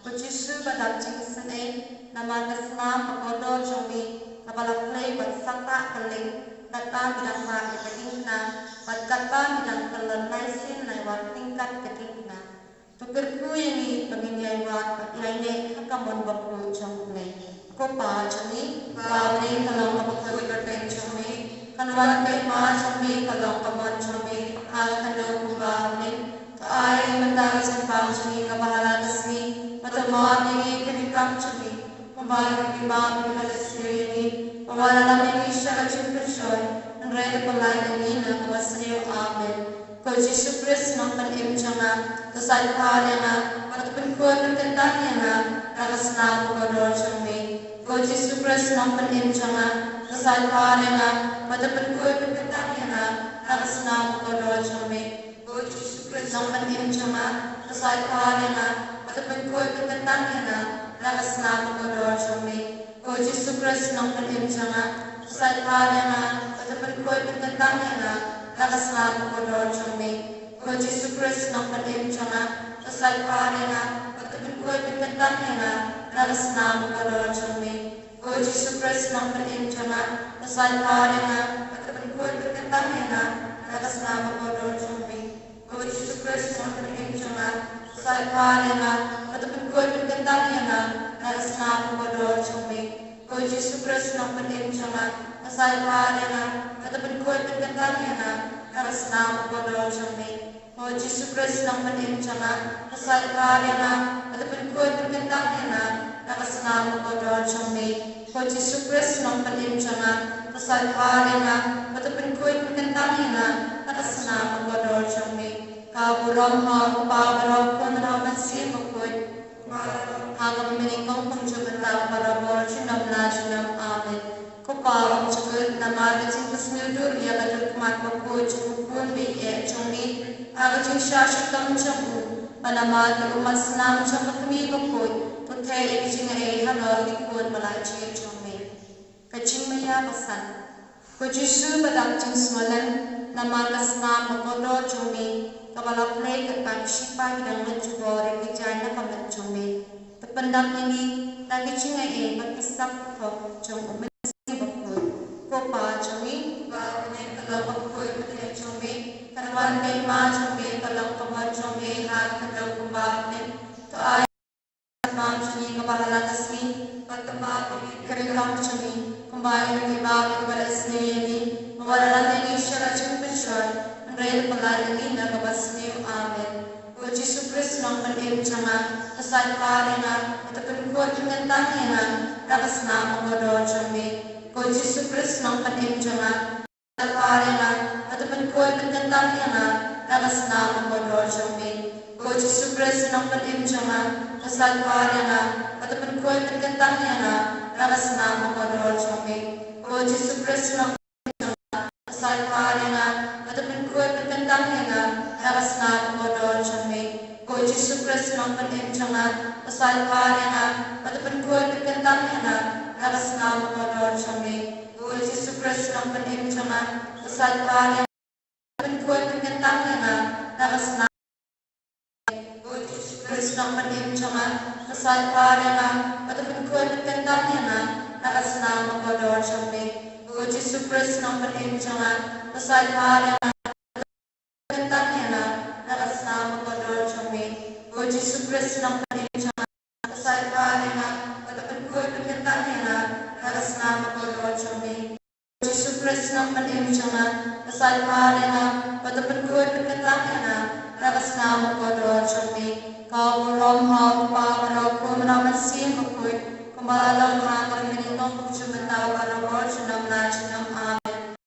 Ko Jisu ba dap jingisynei, namar ka snam ba kordor jong me, kaba la plie bad sahtah ka lieng, katba me dang lah ïa ka diengphna, bad katba me dang kyllon lai sien lai wat ryngkat ka diengphna. To kyrkhu ïa ngi ba ngin ïai wad bad ïai neh ha ka mon bakhuid jong U Blei. Ko Pa jong ngi, ba ha bneng ka long ka bakhuid kyrteng jong me, kan wan ka hima jong me, ka long ka mon jong me ha ka khyndew kumba ha bneng. To ai mynta ka jingbam jong ngi kaba ha la ka sngi, bad to map ïa ngi ki riewkam jong ngi, kumba ngi map ïa kiba la sniew ïa ngi, bad wat lam ïa ngi sha ka jingpynshoi, hynrei to pyllait ïa ngi na kaba sniew. Amen. Ko Jisu Khrist nongpynim jong nga, to sait bha ïa nga, bad to pynkhuid pynkyntang ïa nga na ka snam ba kordor jong me. Ko Jisu Khrist nongpynim jong nga, to sait bha ïa nga, bad to pynkhuid pynkyntang ïa nga na ka snam ba kordor jong me. Ko Jisu Khrist nongpynim jong nga, to sait bha ïa nga, bad to pynkhuid pynkyntang ïa nga na ka snam ba kordor jong me. Ko Jisu Khrist nongpynim jong nga, to sait bha ïa nga, bad to pynkhuid pynkyntang ïa nga na ka snam ba kordor jong me. Ko Jisu Khrist nongpynim jong nga, to sait bha ïa nga, bad to pynkhuid pynkyntang ïa nga na ka snam ba kordor jong me. Ko Jisu Khrist nongpynim jong nga, to sait bha ïa nga, bad to pynkhuid pynkyntang ïa nga na ka snam ba kordor jong me. Ko Jisu Khrist nongpynim jong nga, to sait bha ïa nga, bad to pynkhuid pynkyntang ïa nga na ka snam ba kordor jong me. Ko Jisu Khrist nongpynim jong nga, to sait bha ïa nga, bad to pynkhuid pynkyntang ïa nga na ka snam ba kordor jong me. Ko Jisu Khrist nongpynim jong nga, to sait bha ïa nga, bad to pynkhuid pynkyntang ïa nga na ka snam ba kordor jong me. Ko Jisu Khrist nongpynim jong nga, to sait bha ïa nga, bad to pynkhuid pynkyntang ïa nga na ka snam ba kordor jong me. Ka burom ha u Kpa baroh, Khun baroh, Mynsiem Bakhuid. Ha kaba mynnyngkong, kumjuh mynta, barabor, junom la junom. Amen. Ko Pa, ym jukut, namar ka jingpynsniew dur ïa ka dur khmat bakhuid jong u Khun ba ïeit jong me, ha ka jingshah shitom jong u, ba namar ki ummat snam jong ka kmie bakhuid, to theh ïa ka jingaiei halor ki khun ba la jied jong me. Ka jingmaïa ba san. Ko Jisu ba dap jingsngewlem, namar ka snam ba kordor jong me, kaba la plie katba ki shipai ki dang lut jubor ïa ki jaiñ na ka met jong me, to pyndap ïa ngi da ki jingaiei bad ki sap ki khop jong u Mynsiem Bakhuid. Ko Pa jong ngi, ba ha bneng ka long ka bakhuid kyrteng jong me, kan wan ka hima jong me, ka long ka mon jong me ha ka khyndew kumba ha bneng. To ai Bam jong ngi kaba ha la ka sngi, bad to map ïa ngi ki riewkam jong ngi, kumba ngi map ïa kiba la sniew ïa ngi, bad wat lam ïa ngi sha ka jingpynshoi, hynrei to pyllait ïa ngi na kaba sniew. Amen. Ko Jisu Khrist nongpynim jong nga, to sait bha ïa nga, bad to pynkhuid pynkyntang ïa nga na ka snam ba kordor jong me. Ko Jisu Khrist nongpynim jong nga, sait bha ïa nga, bad to pynkhuid pynkyntang ïa nga na ka snam ba kordor jong me. Ko Jisu Khrist nongpynim jong nga, to sait bha ïa nga, bad to pynkhuid pynkyntang ïa nga na ka snam ba kordor jong me. Ko Jisu Khrist nongpynim jong nga, to sait bha ïa nga, bad to pynkhuid pynkyntang ïa nga na ka snam ba kordor jong me. Ko Jisu Khrist nongpynim jong nga, to sait bha ïa nga, bad to pynkhuid pynkyntang ïa nga na ka snam ba kordor jong me. Ko Jisu Khrist nongpynim jong nga, to sait bha ïa nga, pynkhuid pynkyntang ïa nga na ka snam. Ko Jisu Khrist nongpynim jong nga, to sait bha ïa nga, bad to pynkhuid pynkyntang ïa nga na ka snam ba kordor jong me. Ko Jisu Khrist nongpynim jong nga, to sait bha ïa nga, kyntang ïa nga na ka snam ba kordor jong me. Ko Jisu Khrist nongpynim jong nga, to sait bha ïa nga, bad to pynkhuid pynkyntang ïa nga na ka snam ba kordor jong me. Ko Jisu Khrist nongpynim jong nga, to sait bha ïa nga, bad to pynkhuid pynkyntang ïa nga na ka snam ba kordor jong me. Ka burom ha u Kpa, bad ha u Khun, bad ha u Mynsiem Bakhuid, kumba la long ha kaba mynnyngkong, kumjuh mynta, barabor, junom la junom. Amen.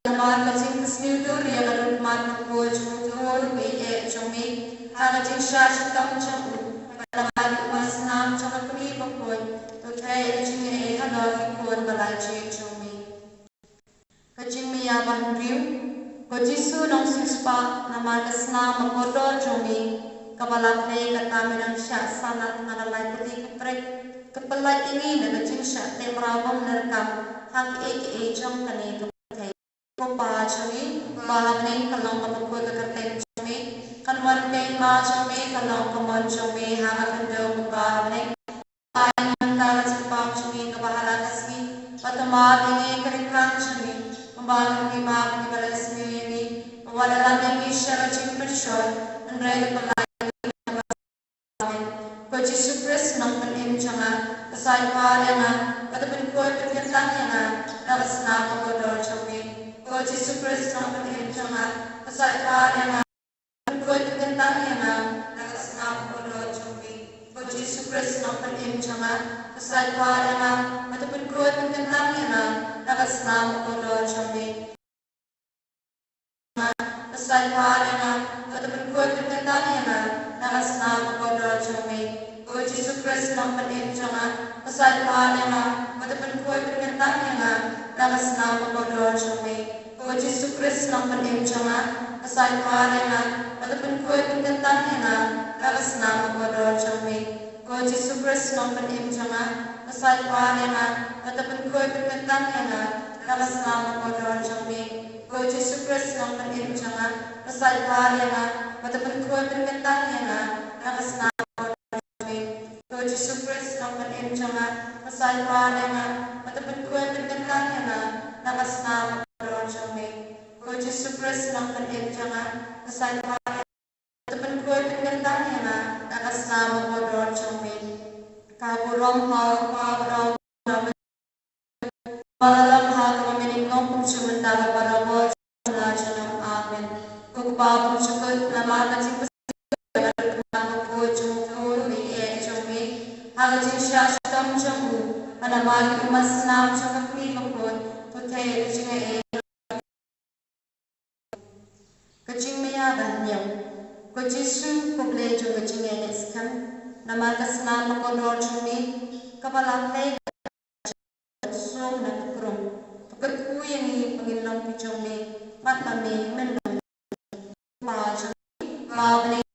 Namar ka jingpynsniew dur ïa ka dur khmat bakhuid jong u Khun ba ïeit jong me, ha ka jingshah shitom jong u, ba namar ki ummat snam jong ka kmie bakhuid, to theh ïa ka jingaiei halor ki khun ba la jied jong me. Ka jingmaïa ba hynriew. Ko Jisu nongsiewspah, namar ka snam ba kordor jong me, kaba la plie katba me dang shah salad ha la lai tylli ki prek, Ka pyllait ïa ngi na ka jingshah tem rabom ne rkam ha kiei kiei jong kane ka pyrthei. Ko Pa jong ngi, Kpa ha bneng, ka long kaba khuid ka kyrteng jong me, kan wan ka hima jong me, ka long ka mon jong me ha ka khyndew kumba ha bneng. Ai mynta ka jingbam jong ngi kaba ha la ka sngi, bad to map ïa ngi ka ryngkat jong ngi, kumba ngi map ïa kiba la isynei ïa ngi, bad wat la lam ïa ngi sha ka jingpynshoi, hynrei to pyllait ïa ngi na ka Amen. Ko Jisu Khrist nongpynim jong nga, pynshoi pha ïa nga, bad to pynkhuid pynkyntang ïa nga na ka snam bakordor jong me. Ko Jisu Khrist nongpynim jong nga, pynshoi pha ïa nga, pynkhuid pynkyntang ïa nga na ka snam bakordor jong me. Ko Jisu Khrist nongpynim jong nga, pynshoi pha ïa nga, bad to pynkhuid pynkyntang ïa nga na ka snam bakordor jong me. Pynshoi pha ïa nga, bad to pynkhuid pynkyntang ïa nga na ka snam bakordor jong me. Ko Jisu Khrist nongpynim jong nga, pynshoi pha ïa nga, bad to pynkhuid pynkyntang ïa nga na ka snam bakordor jong me. Ko Jisu Khrist nongpynim jong nga, pynshoi pha ïa nga, bad to pynkhuid pynkyntang ïa nga na ka snam bakordor jong me. Ko Jisu Khrist nongpynim jong nga, pynshoi pha ïa nga, bad to pynkhuid pynkyntang ïa nga na ka snam bakordor jong me. Ko Jisu Khrist nongpynim jong nga, pynshoi pha ïa nga, bad to pynkhuid pynkyntang ïa nga na ka snam bakordor jong me. Ko Jisu Khrist nongpynim jong nga, pynshoi pha ïa nga, bad to pynkhuid pynkyntang ïa nga na ka snam bakordor jong me. Ko Jisu Khrist nongpynim jong nga, pynshoi pha ïa nga, bad to pynkhuid pynkyntang ïa nga na ka snam bakordor jong me. Ka burom ha u Kpa, burom ha u Khun, bad ha u Mynsiem Bakhuid, kumba la long ha kaba mynnin ngong, kumjuh mynta bad barabor, junom la junom. Amen. Ko Kpa bakhuid, namar ka jingpynsngew ïa ka dohnud bakhuid jong u Khun baieit jong me, ha ka jingshah shitom jong u, bad namar ki ummat snam jong ka Kmie Bakhuid, to theh ïa ka jingaiei. Ka jingmaïa ba hynñiew. Ko Jisu, ko Blei jong ka jingïaineh skhem, namar ka snam bakordor jong me, kaba la khlei sum na ka krung, to kyrkhu ïa ngi ba ngin long ki jong me, bad ba me men long Kpa jong ngi, Kpa ba ha bneng,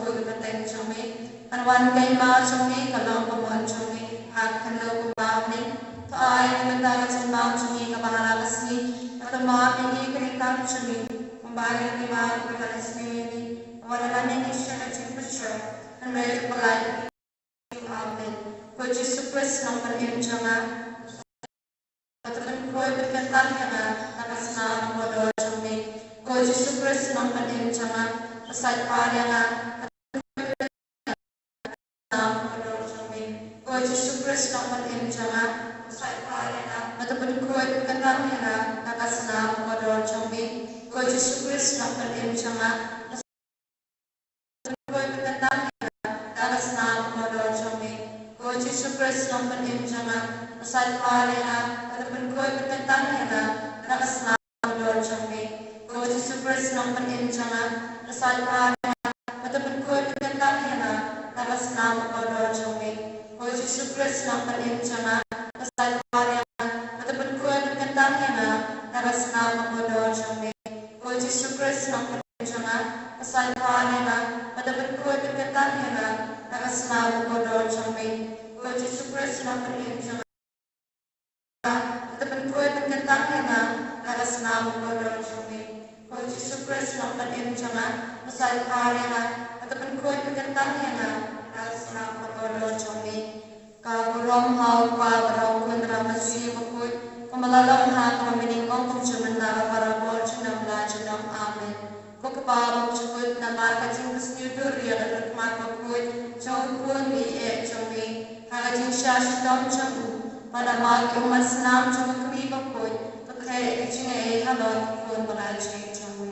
kyrteng jong me, kan wan ka hima jong me, ka long ka mon jong me ha ka khyndew kumba ha bneng. To ai ïa ngi mynta ka jingbam jong ngi kaba ha la ka sngi, bad to map ïa ngi ka ryngkat jong ngi, kumba ngi map ïa kiba la isynei ïa ngi, wat la lam ïa ngi sha ka jingpynshoi, hynrei to pyllait ïa ngi. Amen. Ko Jisu Khrist nongpynim jong nga, bad to pynkhuid pynkyntang ïa nga na ka snam bakordor jong me. Ko Jisu Khrist nongpynim jong nga, pynshoi pha ïa nga, bad to pynkhuid pynkyntang ïa nga na ka snam bakordor jong me. Ko Jisu Khrist nongpynim jong nga, pynshoi pha ïa nga, bad to pynkhuid pynkyntang ïa nga na ka snam bakordor jong me. Ko Jisu Khrist nongpynim jong nga, pynkhuid pynkyntang ïa nga na ka snam bakordor jong me. Ko Jisu Khrist nongpynim jong nga, pynshoi pha ïa nga, bad to pynkhuid pynkyntang ïa nga na ka snam bakordor jong me. Ko Jisu Khrist nongpynim jong nga, pynshoi pha ïa nga, bad to pynkhuid pynkyntang ïa nga na ka snam bakordor jong me. Ko Jisu Khrist nongpynim jong nga, pynshoi pha ïa nga, bad to pynkhuid pynkyntang ïa nga na ka snam bakordor jong me. Ko Jisu Khrist nongpynim jong nga, pynshoi pha ïa nga, bad to pynkhuid pynkyntang ïa nga na ka snam bakordor jong me. Ko Jisu Khrist nongpynim jong nga, bad to pynkhuid pynkyntang ïa nga na ka snam bakordor jong me. Ko Jisu Khrist nongpynim jong nga, pynshoi pha ïa nga, bad to pynkhuid pynkyntang ïa nga na ka snam bakordor jong me. Ka burom ha u Kpa, bad ha u Khun, bad ha u Mynsiem Bakhuid, kumba la long ha kaba mynnin ngong, kumjuh mynta bad barabor, junom la junom. Amen. Ko Kpa bakhuid, namar ka jingpynsngewdur ïa ka dohnud bakhuid jong u Khun baieit jong me, ha ka jingshah shitom jong u, bad namar ki ummat snam jong ka Kmie Bakhuid, to theh ïa ka jingaiei halor u Khun ba la jied jong me.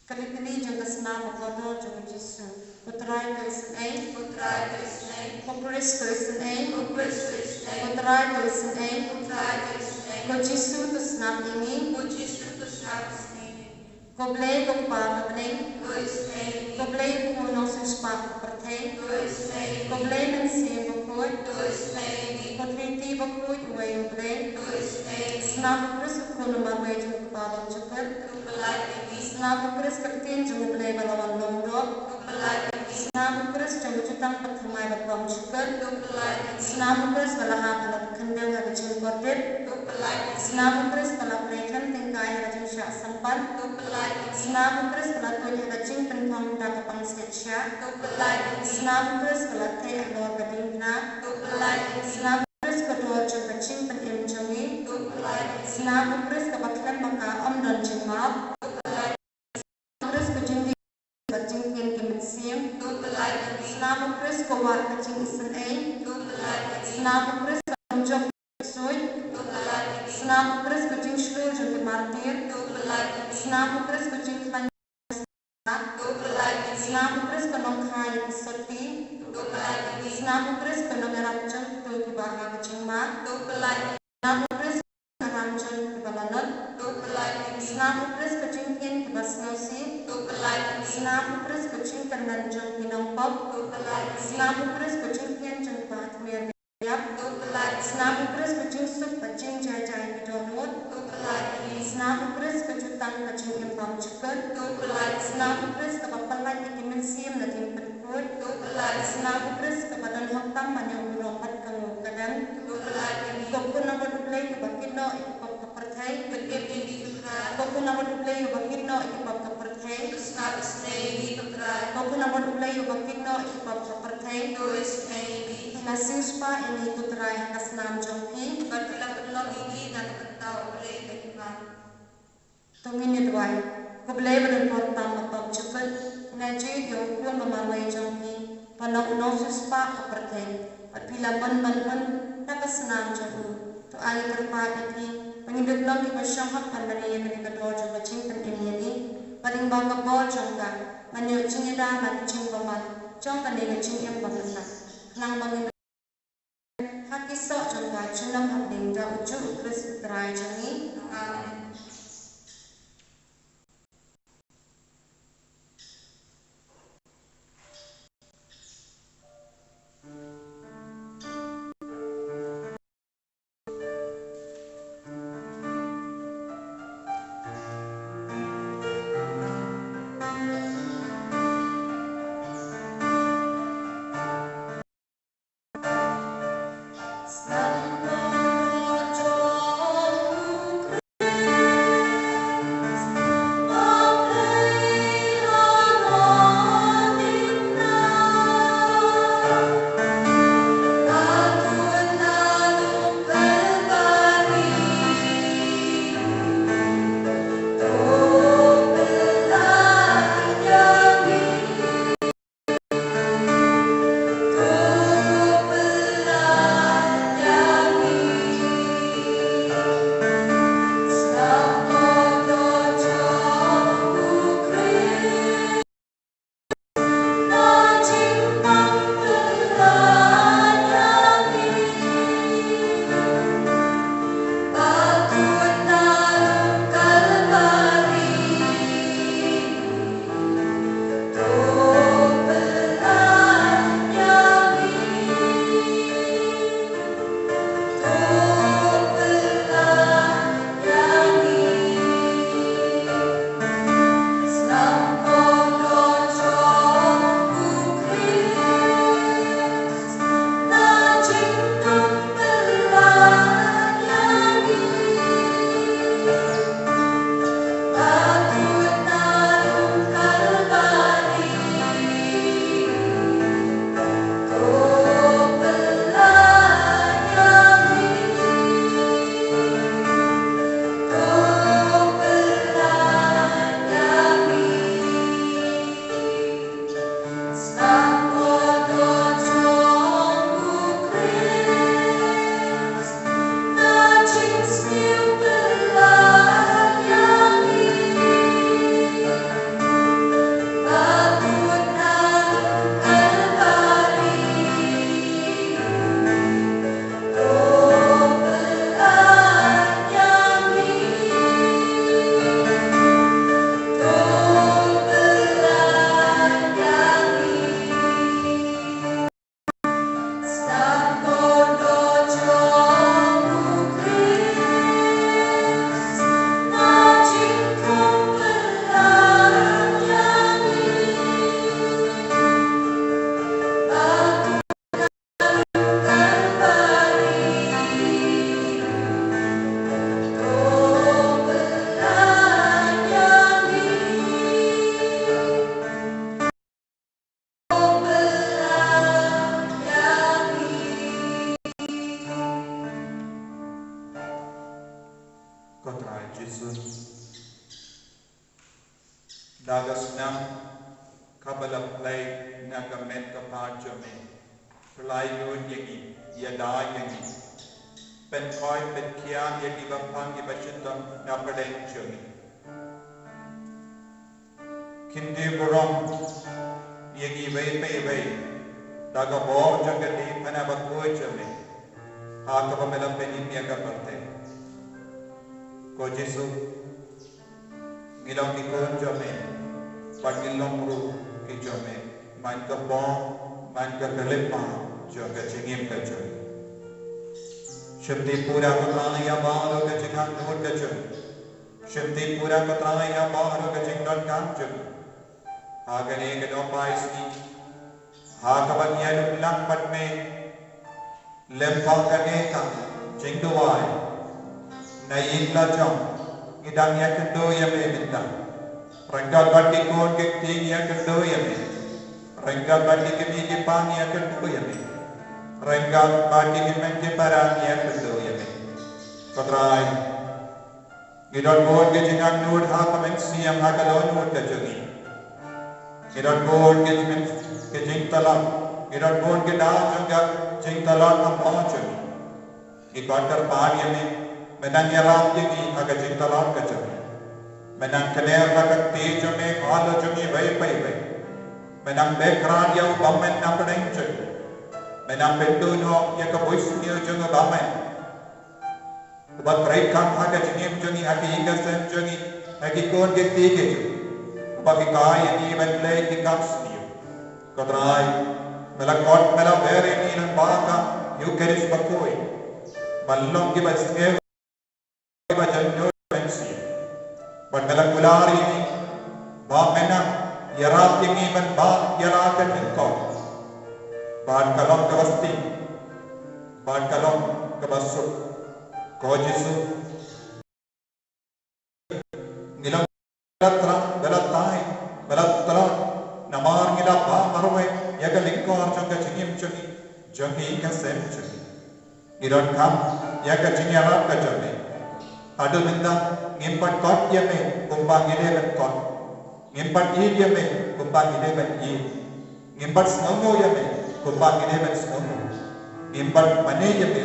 Ka Litany jong ka snam bakordor jong u Jisu. Ko Trai, to isynei. Ko Trai, to isynei. Ko Khrist, to isynei. Ko Khrist, to isynei. Ko Trai, to isynei. Ko Trai, to isynei. Ko Jisu, to sngap ïa ngi. Ko Jisu, to sngap ïa ngi. Ko Blei, ko Kpa ha bneng, to isynei ïa ngi. Ko Blei, ko Khun Nongsiewspah ka pyrthei, to isynei ïa ngi. Ko Blei Mynsiem Bakhuid, to isynei ïa ngi. Ko Triniti Bakhuid, uwei U Blei, to isynei ïa ngi. Snam u Khrist, u Khun u marwei jong u Kpa bakhuid, to pyllait Snam u Khrist ka ktien jong U Blei ba la wan long doh. To pynlait ïa ngi. Snam u Khrist jong ka jutang bad thymmai ba bymjukut. To pynlait ïa ngi. Snam u Khrist ba la hap ha la ka khyndew ha ka jingkordit. To pynlait ïa ngi. Snam u Khrist ba la pynlait tyngkai ha ka jingshah sampat. To pynlait ïa ngi. Snam u Khrist ba la tuid ha ka jingpynphong da ka pangsiat shiah. To pynlait ïa ngi. Snam u Khrist ba la theh halor ka diengphna. To pynlait ïa ngi. Snam u Khrist ka dor jong ka jingpynim jong ngi. To pynlait ïa ngi. Snam u Khrist kaba khlem ma ka ym don jingmap. To pynlait ïa ngi. Snam u Khrist ka jingdih bad jingthiang ki mynsiem. To pynlait ïa ngi. Snam u Khrist ka wad ka jingisynei. To pynlait ïa ngi. Snam u Khrist ka nongjop ksuid. To pynlait ïa ngi. Snam u Khrist ka jingshlur jong ki martir. To pynlait ïa ngi. Snam u Khrist ka jingkhlaiñ. To pynlait ïa ngi. Snam u Khrist ka nongkha ïa ki sopti. To pynlait ïa ngi. Snam u Khrist ka nongïarap jong kito kiba ha ka jingma. To pynlait ïa ngi. Snam u Khrist ka ram jong kiba lanot. To pynlait ïa ngi. Snam u Khrist ka jingthiang kiba sngewsih. To pynlait ïa ngi. Snam u Khrist ka jingkyrmen jong ki nongpop. To pynlait ïa ngi. Snam u Khrist ka jingthiang jong kiba ha khmer ïap. To pynlait ïa ngi. Snam u Khrist ka jingsuk bad jingjai jai ki dohnud. To pynlait ïa ngi. Snam u Khrist ka jutang ka jingim bymjukut. To pynlait ïa ngi. Snam u Khrist kaba pynlait ïa ki mynsiem na diengpynkhuid. To pynlait ïa ngi. Snam u Khrist kaba don hok tam ban ïoh burom bad ka nguh ka dem. To pynlait ïa ngi. Ko Khun namar U Blei kaba kit noh ïa ki pop ka pyrthei. Pynim ïa ngi ko Trai. Ko Khun namar U Blei kaba kit noh ïa ki pop ka pyrthei. To sngap isynei ïa ngi ko Trai. Ko Khun namar U Blei kaba kit noh ïa ki pop ka pyrthei. To isynei ïa ngi. Phi la siewspah ïa ngi ko Trai ha ka snam jong phi. Bad phi la pynlong ïa ngi na ka bynta U Blei ka Hima. To ngin ïa duwai. Ko Blei ba don bor tam bad bymjukut, phi la jied ïa u Khun ba marwei jong phi ban long u nongsiewspah ka pyrthei, bad phi la mon ban hun da ka snam jong u. To ai ïa kyrpad ïa phi ba ngin da long kiba shong hok ban mane ïa kane ka dor jong ka jingpynim ïa ngi, bad lyngba ka bor jong ka, ban ïoh jingïada na ka jingbymman jong kane ka jingim ba mynta. Khnang ba ngin ha ki soh jong ka junom hapdeng da ujuh u Khrist u Trai jong ngi. Amen. Da ka snam kaba la pynlait na ka met ka phad jong me, pynlait ïa ngi, ïada ïa ngi. Pynkhoi pynkhiah ïa kiba pang kiba shitom na pdeng jong ngi. Kynti burom ïa ngi iwei pa iwei da ka bor jong ka diengphna bakhuid jong me, ha kaba me la pynïeng ïa ka pyrthei. Ko Jisu, ngi long ki khun jong me, bad ngi long ruh ki jong me man ka bor, man ka khyllipmat jong ka jingim ka jong me. Shim tip pura ko Trai ïa baroh ka jingangnud ka jong me. Shim tip pura ko Trai ïa baroh ka jingdonkam jong me. Ha kane ka nohpai sngi, ha kaba ngi ïalum lang bad me lem bad kane ka jingduwai, na ïing la jong ngi dang ïakynduh ïa me mynta. Ryngkat bad ki khun ki kti ngi ïakynduh ïa me. Ryngkat bad ki kmie ki kpa ngi ïakynduh ïa me. Ryngkat bad ki kmen ki para ngi ïakynduh ïa me. Ko Trai, ngi don bun ki jingangnud ha ka mynsiem, ha ka dohnud ka jong ngi. Ngi don bun ki jing, ki jingtlot. Ngi don bun ki daw jong ka jingtlot ha ka bor jong ngi. Ngi kwah kyrpad ïa me, me nang ïarap ïa ngi ha ka jingtlot ka jong ngi. Me nang kner ha ka kti jong me, ha la jong ngi iwei pa iwei. Me nang bakhraw ïa u bymman na pdeng jong ngi. Me nang pynduh noh ïa ka bunsniew jong u bymman, uba trei kam ha ka jingim jong ngi, ha ka ïing ka sem jong ngi, ha ki khun ki kti ki jong ngi, uba hikai ïa ngi ban leh ki kam sniew. Ko Trai, me la khot, me la ber ïa ngi lyngba ka Ïukharist bakhuid ban long kiba sniew, kiba jemnud mynsiem. Bad me la kular ïa ngi ba me nang ïarap ïa ngi ban bah ïa la ka jingkor, bad ka long kaba sting, bad ka long kaba suk. Ko Jisu, ngi long ba la trai, ba la tai, ba la tlot, namar ngi la bah marwei ïa ka lyngkor jong ka jingim jong ngi, jong ka ïing ka sem jong ngi. Ngi donkam ïa ka jingïarap ka jong me. Haduh mynta ngim pat kot ïa me kumba ngi dei ban kot. Ngim pat ïeit ïa me kumba ngi dei ban ïeit. Ngim pat sngewnguh ïa me kumba ngi dei ban sngewnguh. Ngim pat mane ïa me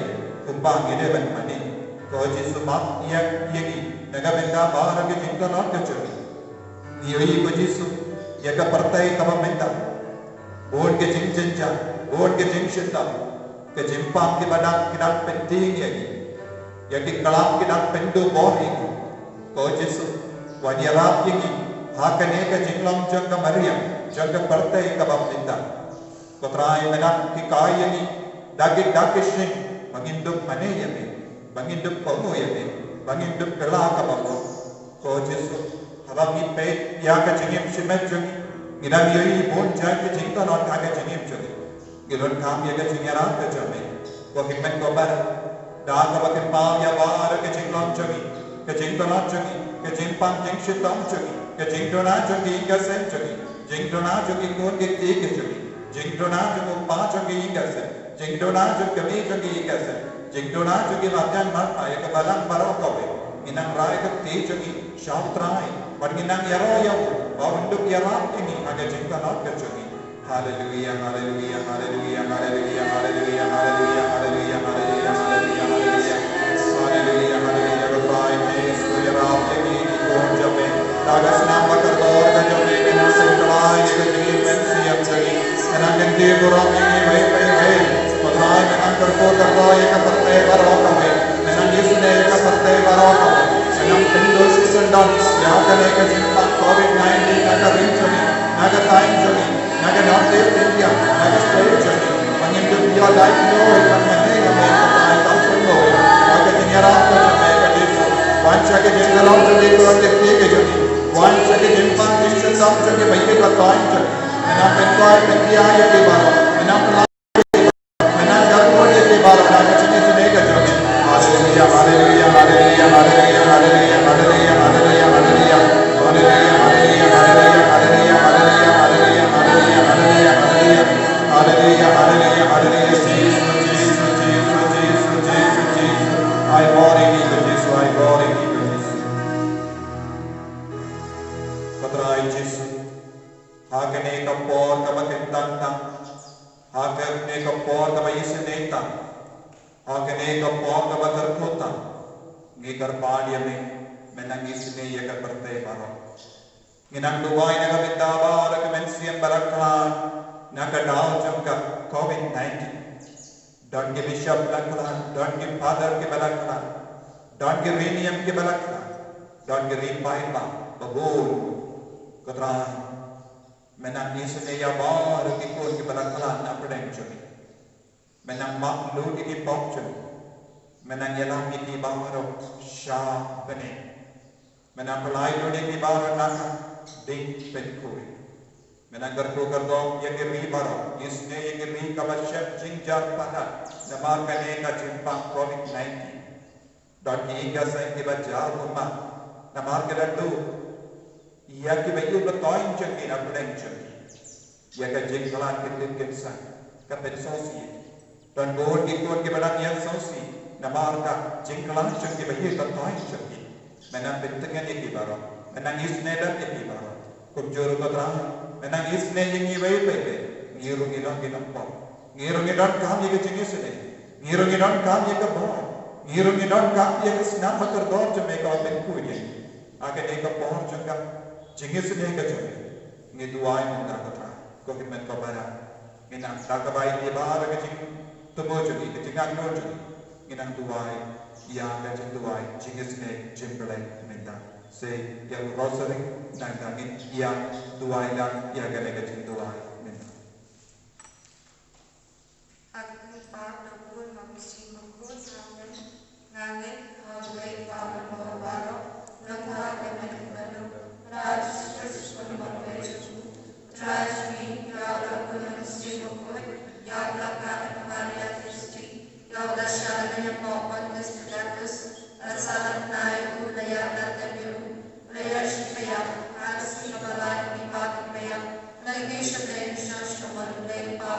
kumba ngi dei ban mane. Ko Jisu, map ïa, ïa ngi na ka bynta baroh ki jingtlot ka jong ngi. Ngi ïohi, ko Jisu, ïa ka pyrthei kaba mynta, bun ki jingjynjar, bun ki jingshitom, ki jingpang kiba dang, ki dang pyntieng ïa ngi. Ïa ki klam ki dang pynduh bor ïa ngi. Ko Jisu, wan ïarap ïa ngi ha kane ka jinglong jong ka mariang jong ka pyrthei kaba mynta. Ko Trai, me nang hikai ïa ngi da ki, da ki shynrang, ba ngin dup mane ïa me, ba ngin dup kohnguh ïa me, ba ngin dup kylla kaba mut. Ko Jisu, haba ngi peit ïa ka jingim shimet jong ngi, ngi dang ïohi bun jait ki jingtlot ha ka jingim jong ngi. Ngi donkam ïa ka jingïarap ka jong me, ko Hynmen ko Baroh, da kaba kynmaw ïa baroh ka jinglong jong ngi, ka jingtlot jong ngi, ka jingpang jingshitom jong ngi, ka jingduna jong ki ïing ka sem jong ngi, jingduna jong ki khun ki kti ki jong ngi, jingduna jong u kpa jong ki ïing ka sem, jingduna jong ka kmie jong ki ïing ka sem, jingduna jong ki marjan marpa ïa ka balang baroh kawei. Ngi nang rai ka kti jong ngi sha u Trai, bad ngi nang ïaroh ïa u ba un dup ïarap ïa ngi ha ka jingtlot ka jong ngi. Haleluia, haleluia, haleluia, haleluia. Haleluia, haleluia, haleluia. Ko Trai Jisu, ïarap ïa ngi ki khun jong me. Da ka snam ba kordor ka jong me, me nang pynkylla ïa ka jingim mynsiem jong ngi. Me nang kynti burom ïa ngi iwei pa iwei. Ko Trai, me nang kyrkhu kyrdoh ïa ka pyrthei baroh kawei. Me nang isynei ïa ka pyrthei baroh kawei. Me nang pynduh shisyndon ïa kane ka jingpang covid nineteen na ka ri jong ngi, na ka thaiñ jong ngi, na ka North East India, na ka state jong ngi. Ba ngin dup ïoh lait noh ban mane ïa me, ko Trai, tam sngewthuh ïa ka jingïarap ka jong me, ko Jisu. Wan sha ki jingïarap jong ngi, ko Trai, ki jong ngi. Wan sha ki jingpang jingshitom jong ngi, ba ïeit ba thaiñ jong ngi. Me nang pynkoit pynkhia ïa ki baroh. Me nang pynlait, me nang kyrkhu ïa ki baroh na ka jingisynei ka jong me. Haleluia, haleluia, haleluia. Haleluia, haleluia, haleluia. Jisu, Jisu, Jisu, Jisu, Jisu. Ai bor ïa ngi, ko Jisu, ai bor ïa ngi, ko Jisu. Ko Trai Jisu, ha kane ka por kaba kyntang tang, ha kane ka por kaba isynei tang, ha kane ka por kaba kyrkhu tang, ngi kyrpad ïa me, men nang isynei ïa ka pyrthei baroh. Ngi nang duwai na ka bynta baroh ki mynsiem ba la khlad na ka daw jong ka covid nineteen. Don ki bishop ba la khlad, don ki father kiba la khlad, don ki riewniam kiba la khlad, don ki ri paidbah ba bun, ko Trai. Men nang isynei ïa baroh ki khun kiba la khlad na pdeng jong ngi. Men nang map lut ïa ki pop jong ngi. Men nang ïalam ïa ki baroh sha bneng. Men nang pynlait lut ïa ki baroh na ka ding pynkhuid. Men nang kyrkhu kyrdor ïa ki ri baroh, isynei ïa ki ri kaba shem jingjar palat namar kane ka jingpang covid nineteen. Don ki ïing ki sem kiba jaw kumba namar ka dang duh ïa kiba ïoh ba toiñ jong ki na pdeng jong ki. Ïa ka jingkhlad ki tip ki bsa ka pynsngewsih. Don bun ki khun kiba dang ïeng sngewsih namar ka jingkhlad jong kiba ïoh ba toiñ jong ki. Men nang pyntngen ïa ki baroh, men nang isynei ïa ki baroh. Kumjuh ruh ko Trai, men nang isynei ïa ngi baroh. Ngi ruh ngi long ki nongpop. Ngi ruh ngi donkam ïa ka jingisynei. Ngi ruh ngi donkam ïa ka bor. Ngi ruh ngi donkam ïa ka snam ba kordor jong me kaba pynkhuid ïa ngi. Ha kane ka por jong ka jingisynei ka jong me, ngi duwai mynta ko Trai, ko Hynmen ko Hynmen. Ngi nang da kaba ïa ki baroh ka jingthmu jong ngi, ka jingangnud jong ngi, ngi nang duwai ïa ka jingduwai jingisynei jong U Blei mynta. Sa ïa u rosary nangta ngin ïa duwai lang ïa kane ka jingduwai mynta. Ha ka kyrteng U Trai bad U Khun bad U Mynsiem Bakhuid. Amen. Nga ngeit ha U Blei U Kpa Baroh, U Trai uba ha ka bynta, Trai Jisu Khrist, U Khun U Blei jong ngi, Trai jong ngi, ïa uba la bun ha U Mynsiem Bakhuid, ïa uba la kha da ka Maria Theisotti, ïa uba la shah ha ka nongpop Pontius Pilatus, la sahlak bnai, u la ïap, la tep ïa u, u la ïaid sha ka ïap, ha ka sngi kaba lai, u la ïap, u la kiew sha kyrteng, u shong sha ka mon U Blei U Kpa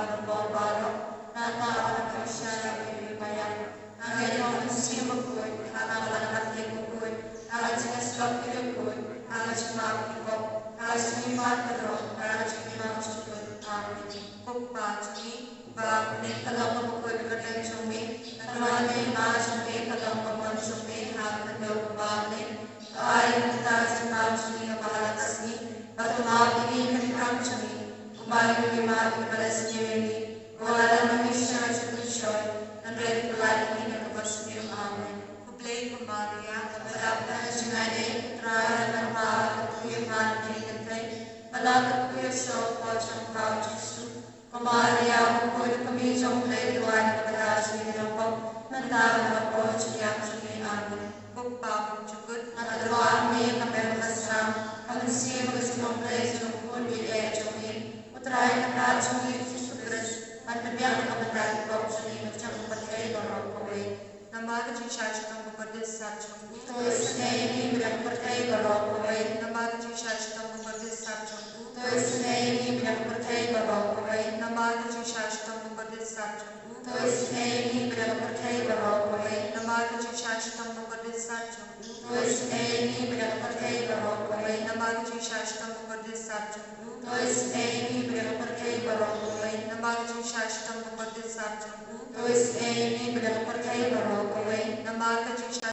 Baroh, nangta u la wan ban kyrshan ïa kiba ïap. Nga ngeit ha U Mynsiem Bakhuid, ha ka balang jong ki bakhuid, ha ka jingïasyllok ki riewkhuid, ha ka jingmap ki pop, ha ka jingmihpat baroh, ha ka jingim ba shu kut. Amen. Ko Kpa jong ngi, ba ha bneng ka long ka bakhuid ka kyrteng jong me, ka don ka hima jong me, ka long ka mon jong me, ha ka khyndew kumba ha bneng. To ai ïa ngi mynta ka jingmam jong ngi kaba ha ka sngi, bad to map ïa ngi ka jingkam jong ngi, kumba ngi ruh ngi map ïa kiba la sniew ïa ngi. Wat la ïoh ngi sha ka jingpynshoi, hynrei to pynlait ïa ngi na kaba sniew. Amen. Khublei ko Maria, kaba dap da ka jingaiei, U Trai u don bad pha, ka dei ha phi ki kynthei, bad la ka dei u trai u hapdeng jong pha U Jisu. Ko Maria, ko kmie jong U Blei, duwai na ka bynta jong ngi ki nongpop, mynta bad ha ka por jong ka ïap jong ngi. Amen. Ko Kpa bymjukut, nga duwai ïa me, ka Mem ka Baslam, ka mynsiem ka jong U Blei, jong U Khun baieit jong ngi, U Trai Kynrad jong ngi Jisu Khrist, ban pynbiang na ka bynta ki pop jong ngi, bad jong ka pyrthei baroh kawei. Namar ka jingshai shitom bakordit sat jong u, to isynei ïa ngi bad ïa ka pyrthei baroh kawei. Namar ka jingshai shitom bakordit sat jong u, to isynei ïa ngi bad ïa ka pyrthei baroh kawei. Namar ka jingshai shitom bakordit sat jong u, to isynei ïa ngi bad ïa ka pyrthei baroh kawei. Namar ka jingshai shitom bakordit sat jong u, to isynei ïa ngi bad ïa ka pyrthei baroh kawei. Namar ka jingshai shitom bakordit sat jong u, to isynei ïa ngi bad ïa ka pyrthei baroh kawei. Namar ka jingshai shitom bakordit sat jong u, to isynei ïa ngi bad ïa ka pyrthei baroh kawei. Namar ka jingshai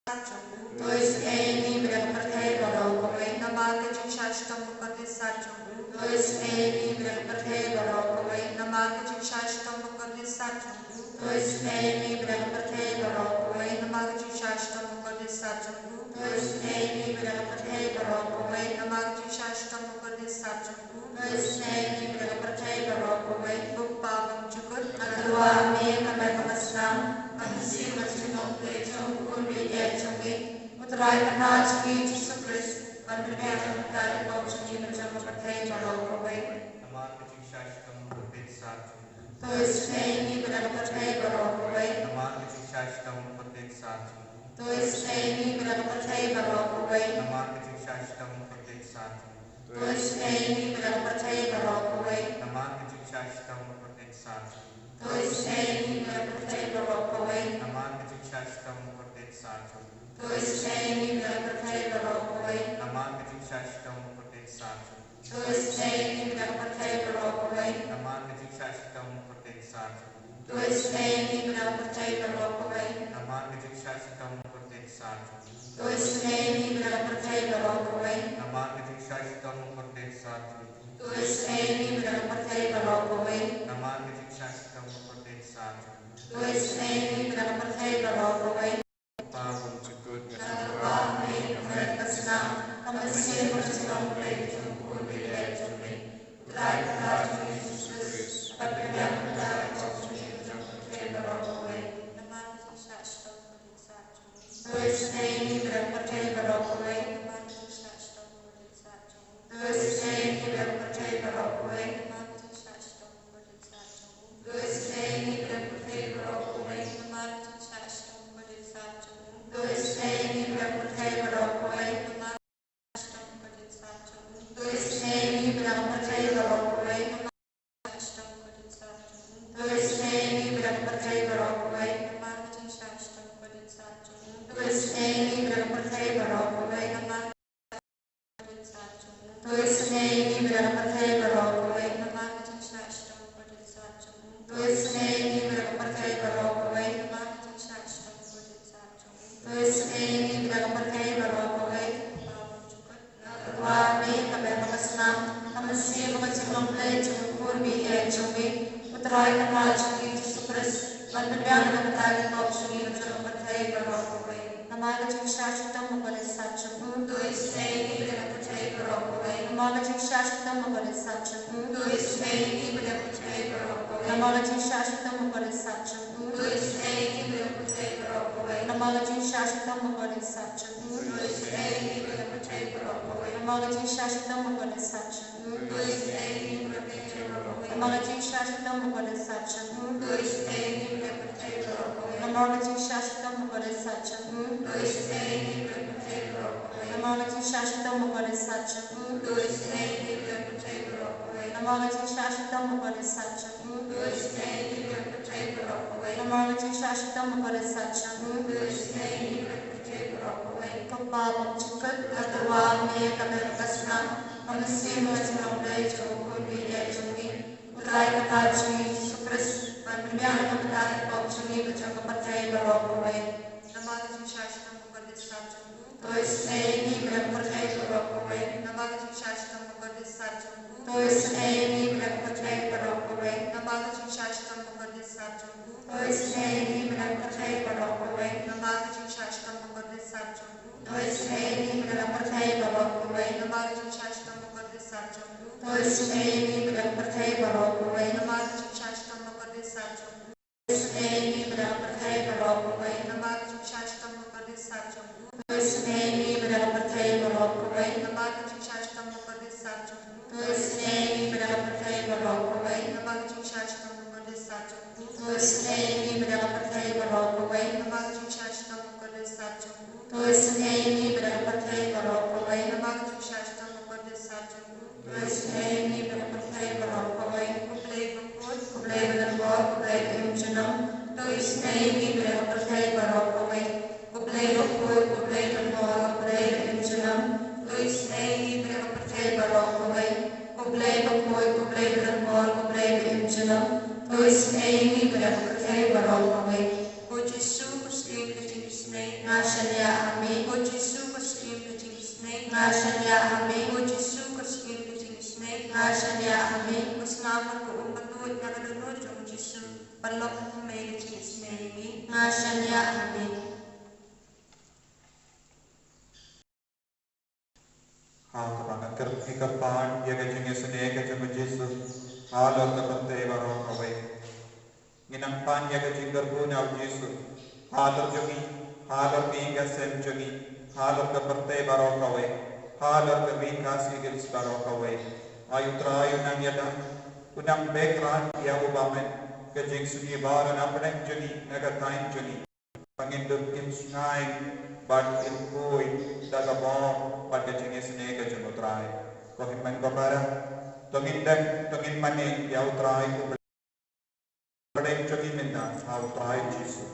sat jong u, to isynei ïa ngi bad ïa ka pyrthei baroh kawei. Namar ka jingshai shitom bakordit sat jong u, to isynei ïa ngi bad ïa ka pyrthei baroh kawei. Namar ka jingshai shitom bakordit sat jong u, to isynei ïa ngi bad ïa ka pyrthei baroh kawei. Namar ka jingshai shitom bakordit sat jong u, to isynei ïa ngi bad ïa ka pyrthei baroh kawei. Namar ka jingshai shitom bakordit sat jong u, to isynei ïa ngi bad ïa ka pyrthei baroh kawei. Ko Kpa bymjukut, nga duwai ïa me, ka Mem ka Baslam, ka mynsiem ka jong U Blei, jong U Khun baieit jong ngi, U Trai Kynrad jong ngi Jisu Khrist, ban pynbiang na ka bynta ki pop jong ngi bad jong ka pyrthei baroh kawei. Namar ka jingshai shitom bakordit sat jong u, to isynei ïa ngi bad ïa ka pyrthei baroh kawei. Namar ka jingshai shitom bakordit sat jong u, to isynei ïa ngi bad ïa ka pyrthei baroh kawei. Namar ka jingshai shitom bakordit sat jong u, to isynei ïa ngi bad ïa ka pyrthei baroh kawei. Namar ka jingshai shitom bakordit sat jong u, to isynei ïa ngi bad ïa ka pyrthei baroh kawei. Namar ka jingshai shitom bakordit sat jong u, to isynei ïa ngi bad ïa ka pyrthei baroh kawei. Namar ka jingshai Shah shitom u kyrteng sar jong u. To isynei ïa ngi kiba dang pyrthei baroh kawei. Namar ka jingshah shitom u kyrteng sar jong u. To isynei ïa ngi kiba dang pyrthei baroh kawei. Namar ka jingshah shitom u kyrteng sar jong u. To isynei ïa ngi kiba dang pyrthei baroh kawei. Namar ka jingshah shitom u kyrteng sar jong u. To isynei ïa ngi kiba dang pyrthei baroh kawei. Namar ka jingshah shitom u kyrteng sar jong u. To isynei ïa ngi kiba dang pyrthei baroh kawei. Kpa bymjukut, nga sngewbha ïa ka met ka snam, ka mynsiem ka jinglong Blei jong u Khun baieit jong ngi, U Trai Kynrad jong ngi Jisu Khrist, ban pynbiang ïa ka jingim jong ka pyrthei baroh kawei. Namar ka jingshah shitom u kyrteng sar jong u. To isynei ïa ngi kiba dang pyrthei baroh kawei. Namar ka jingshah shitom u kyrteng sar jong u. To isynei ïa ngi kiba dang pyrthei baroh kawei. Namar ka jingshah shitom u kyrteng sar jong u. To isynei ïa ngi kiba dang pyrthei baroh kawei. Namar ka jingshah shitom u kyrteng sar jong u. To isynei ïa ngi kiba dang pyrthei baroh kawei. Namar ka jingshah shitom u kyrteng sar jong u. To isynei ïa ngi kiba dang pyrthei baroh kawei. Namar ka jingshah shitom u kyrteng sar jong u. To isynei ïa ngi kiba dang pyrthei baroh kawei. Namar ka jingshah shitom u kyrteng sar jong u. To isynei ïa ngi kiba dang pyrthei baroh kawei. Namar To isynei ïa ngi kiba dang pyrthei baroh kawei. Namar ka jingshah shitom u kyrteng sar jong u. To isynei ïa ngi kiba dang pyrthei baroh kawei. Namar ka jingshah shitom u kyrteng sar jong u. To isynei ïa ngi kiba dang pyrthei baroh kawei. Kpa me ka met ka snam, ka mynsiem ka jinglong Blei jong u Khun baieit jong ngi, U Trai Kynrad jong ngi Jisu Khrist, ban pynbiang ïa ka bynta ki pop jong ngi bad jong ka pyrthei baroh kawei. Namar ka jingshah shitom u kyrteng sar jong u. To isynei ïa ngi kiba dang pyrthei baroh kawei. Namar ka jingshah shitom u kyrteng sar jong u. To isynei ïa ngi kiba dang pyrthei baroh kawei. Namar ka jingshah shitom u kyrteng sar jong u. To isynei ïa ngi kiba dang pyrthei baroh kawei. Namar ka jingshah shitom u kyrteng sar jong u. To isynei ïa ngi kiba dang pyrthei baroh kawei. Namar ka jingshah shitom u kyrteng sar jong u. To isynei ïa ngi kiba dang pyrthei baroh kawei. Namar ka jingshah shitom u kyrteng sar jong u. To isynei ïa ngi kiba dang pyrthei baroh kawei. Namar ka jingshah shitom u kyrteng sar jong u. To isynei ïa ngi kiba dang pyrthei baroh kawei. Namar ka jingshah shitom u kyrteng sar jong u. To isynei ïa ngi kiba dang pyrthei baroh kawei. Namar ka jingshah shitom u kyrteng sar jong u. To isynei ïa ngi kiba dang pyrthei baroh kawei. Namar ka jingshah shitom u kyrteng sar jong u. To isynei ïa ngi kiba dang pyrthei baroh kawei. Ko Kpa bymjukut, nga tyrwa ha me ka met ka snam, ka mynsiem ka jinglong Blei jong u Khun baieit jong ngi, U Trai Kynrad jong ngi Jisu Khrist, ban pynbiang ïa ka bynta ki pop jong ngi bad jong ka pyrthei baroh kawei. Namar ka jingshah shitom u kyrteng sar jong u. To isynei ïa ngi kiba dang pyrthei baroh kawei. Namar ka jingshah shitom u kyrteng sar jong u. To isynei ïa ngi kiba dang pyrthei baroh kawei. Namar ka jingshah shitom u kyrteng sar jong u. To isynei ïa ngi kiba dang pyrthei baroh kawei. Namar ka jingshah shitom u kyrteng sar jong u. To isynei ïa ngi kiba dang pyrthei baroh kawei. Namar ka jingshah shitom u kyrteng sar jong u. To isynei ïa ngi kiba dang pyrthei baroh kawei. Namar ka jingshah shitom u kyrteng sar jong u. To isynei ïa ngi kiba dang pyrthei baroh kawei. Namar ka jingshah shitom u kyrteng sar jong u. To isynei ïa ngi kiba dang pyrthei baroh kawei. Namar ka jingshah shitom u kyrteng sar jong u. To isynei ïa ngi kiba dang pyrthei baroh kawei. Namar ka jingshah shitom u kyrteng sar jong u. To isynei ïa ngi kiba dang pyrthei baroh kawei. Namar ka jingshah shitom u kyrteng sar jong u. To isynei ïa ngi kiba dang pyrthei baroh kawei. Namar ka jingshah shitom u kyrteng sar jong u. To isynei ïa ngi kiba dang pyrthei baroh kawei. Ko Blei bakhuid, ko Blei badonbor, ko Blei ba im junom. To isynei ïa ngi kiba dang pyrthei baroh kawei. Ko Blei bakhuid, ko Blei donbor, ko Blei ba im junom. To isynei ïa ngi kiba dang pyrthei baroh kawei. Ko Blei bakhuid, ko Blei badonbor, ko Blei ba im junom. To isynei ïa ngi kiba dang pyrthei baroh kawei. Ko Jisu, ko Syiem ka jingisynei, nga shaniah ha me. Ko Jisu, ko Syiem ka jingisynei, nga shaniah ha me. Ko Jisu, ko Syiem ka jingisynei, nga shaniah ha me. Ko Snam bad ko Um Kynrad, na ka dohnud jong u Jisu, paralok ha khmih ka jingisynei ïa ngi, nga shaniah ha me. Ha kaba nga kyrpad ïa ka jingisynei ka jong u Jisu halor ka pyrthei baroh kawei. Ngin nang pan ïa ka jingkyrkhu na u Jisu halor jong ngi, halor ngi ka sem jong ngi, halor ka pyrthei baroh kawei, halor ka Ri Khasi Hills baroh kawei. Ai U Trai u nang ïada, u nang beh rat ïa u bymman, ka jingsngewbha na pdeng jong ngi, na ka thaiñ jong ngi. Ba ngin dup im sngew bad im khuid da ka bor bad ka jingisynei ka jong u Trai. Ko hynmen ko para, to ngin dep, to ngin mane ïa u Trai u Blei jong ngi mynta, ha u Trai Jisu.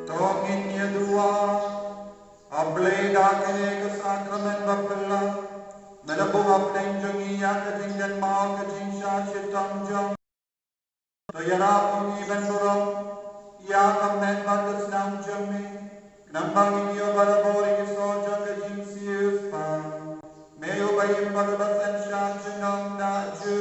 To ngin ïa duwai. A Blei, da kane ka sakramen ba phylla, me la buh hapdeng jong ngi ïa ka jingdon mawei ka jingshah shitom jong. To ïarap ïa ngi ban burom ïa ka met bad ka snam jong me. Khnang ba ngin ïoh barabor ïa ki soh jong ka jingsiew spah. Me uba im bad uba synshar junom da ju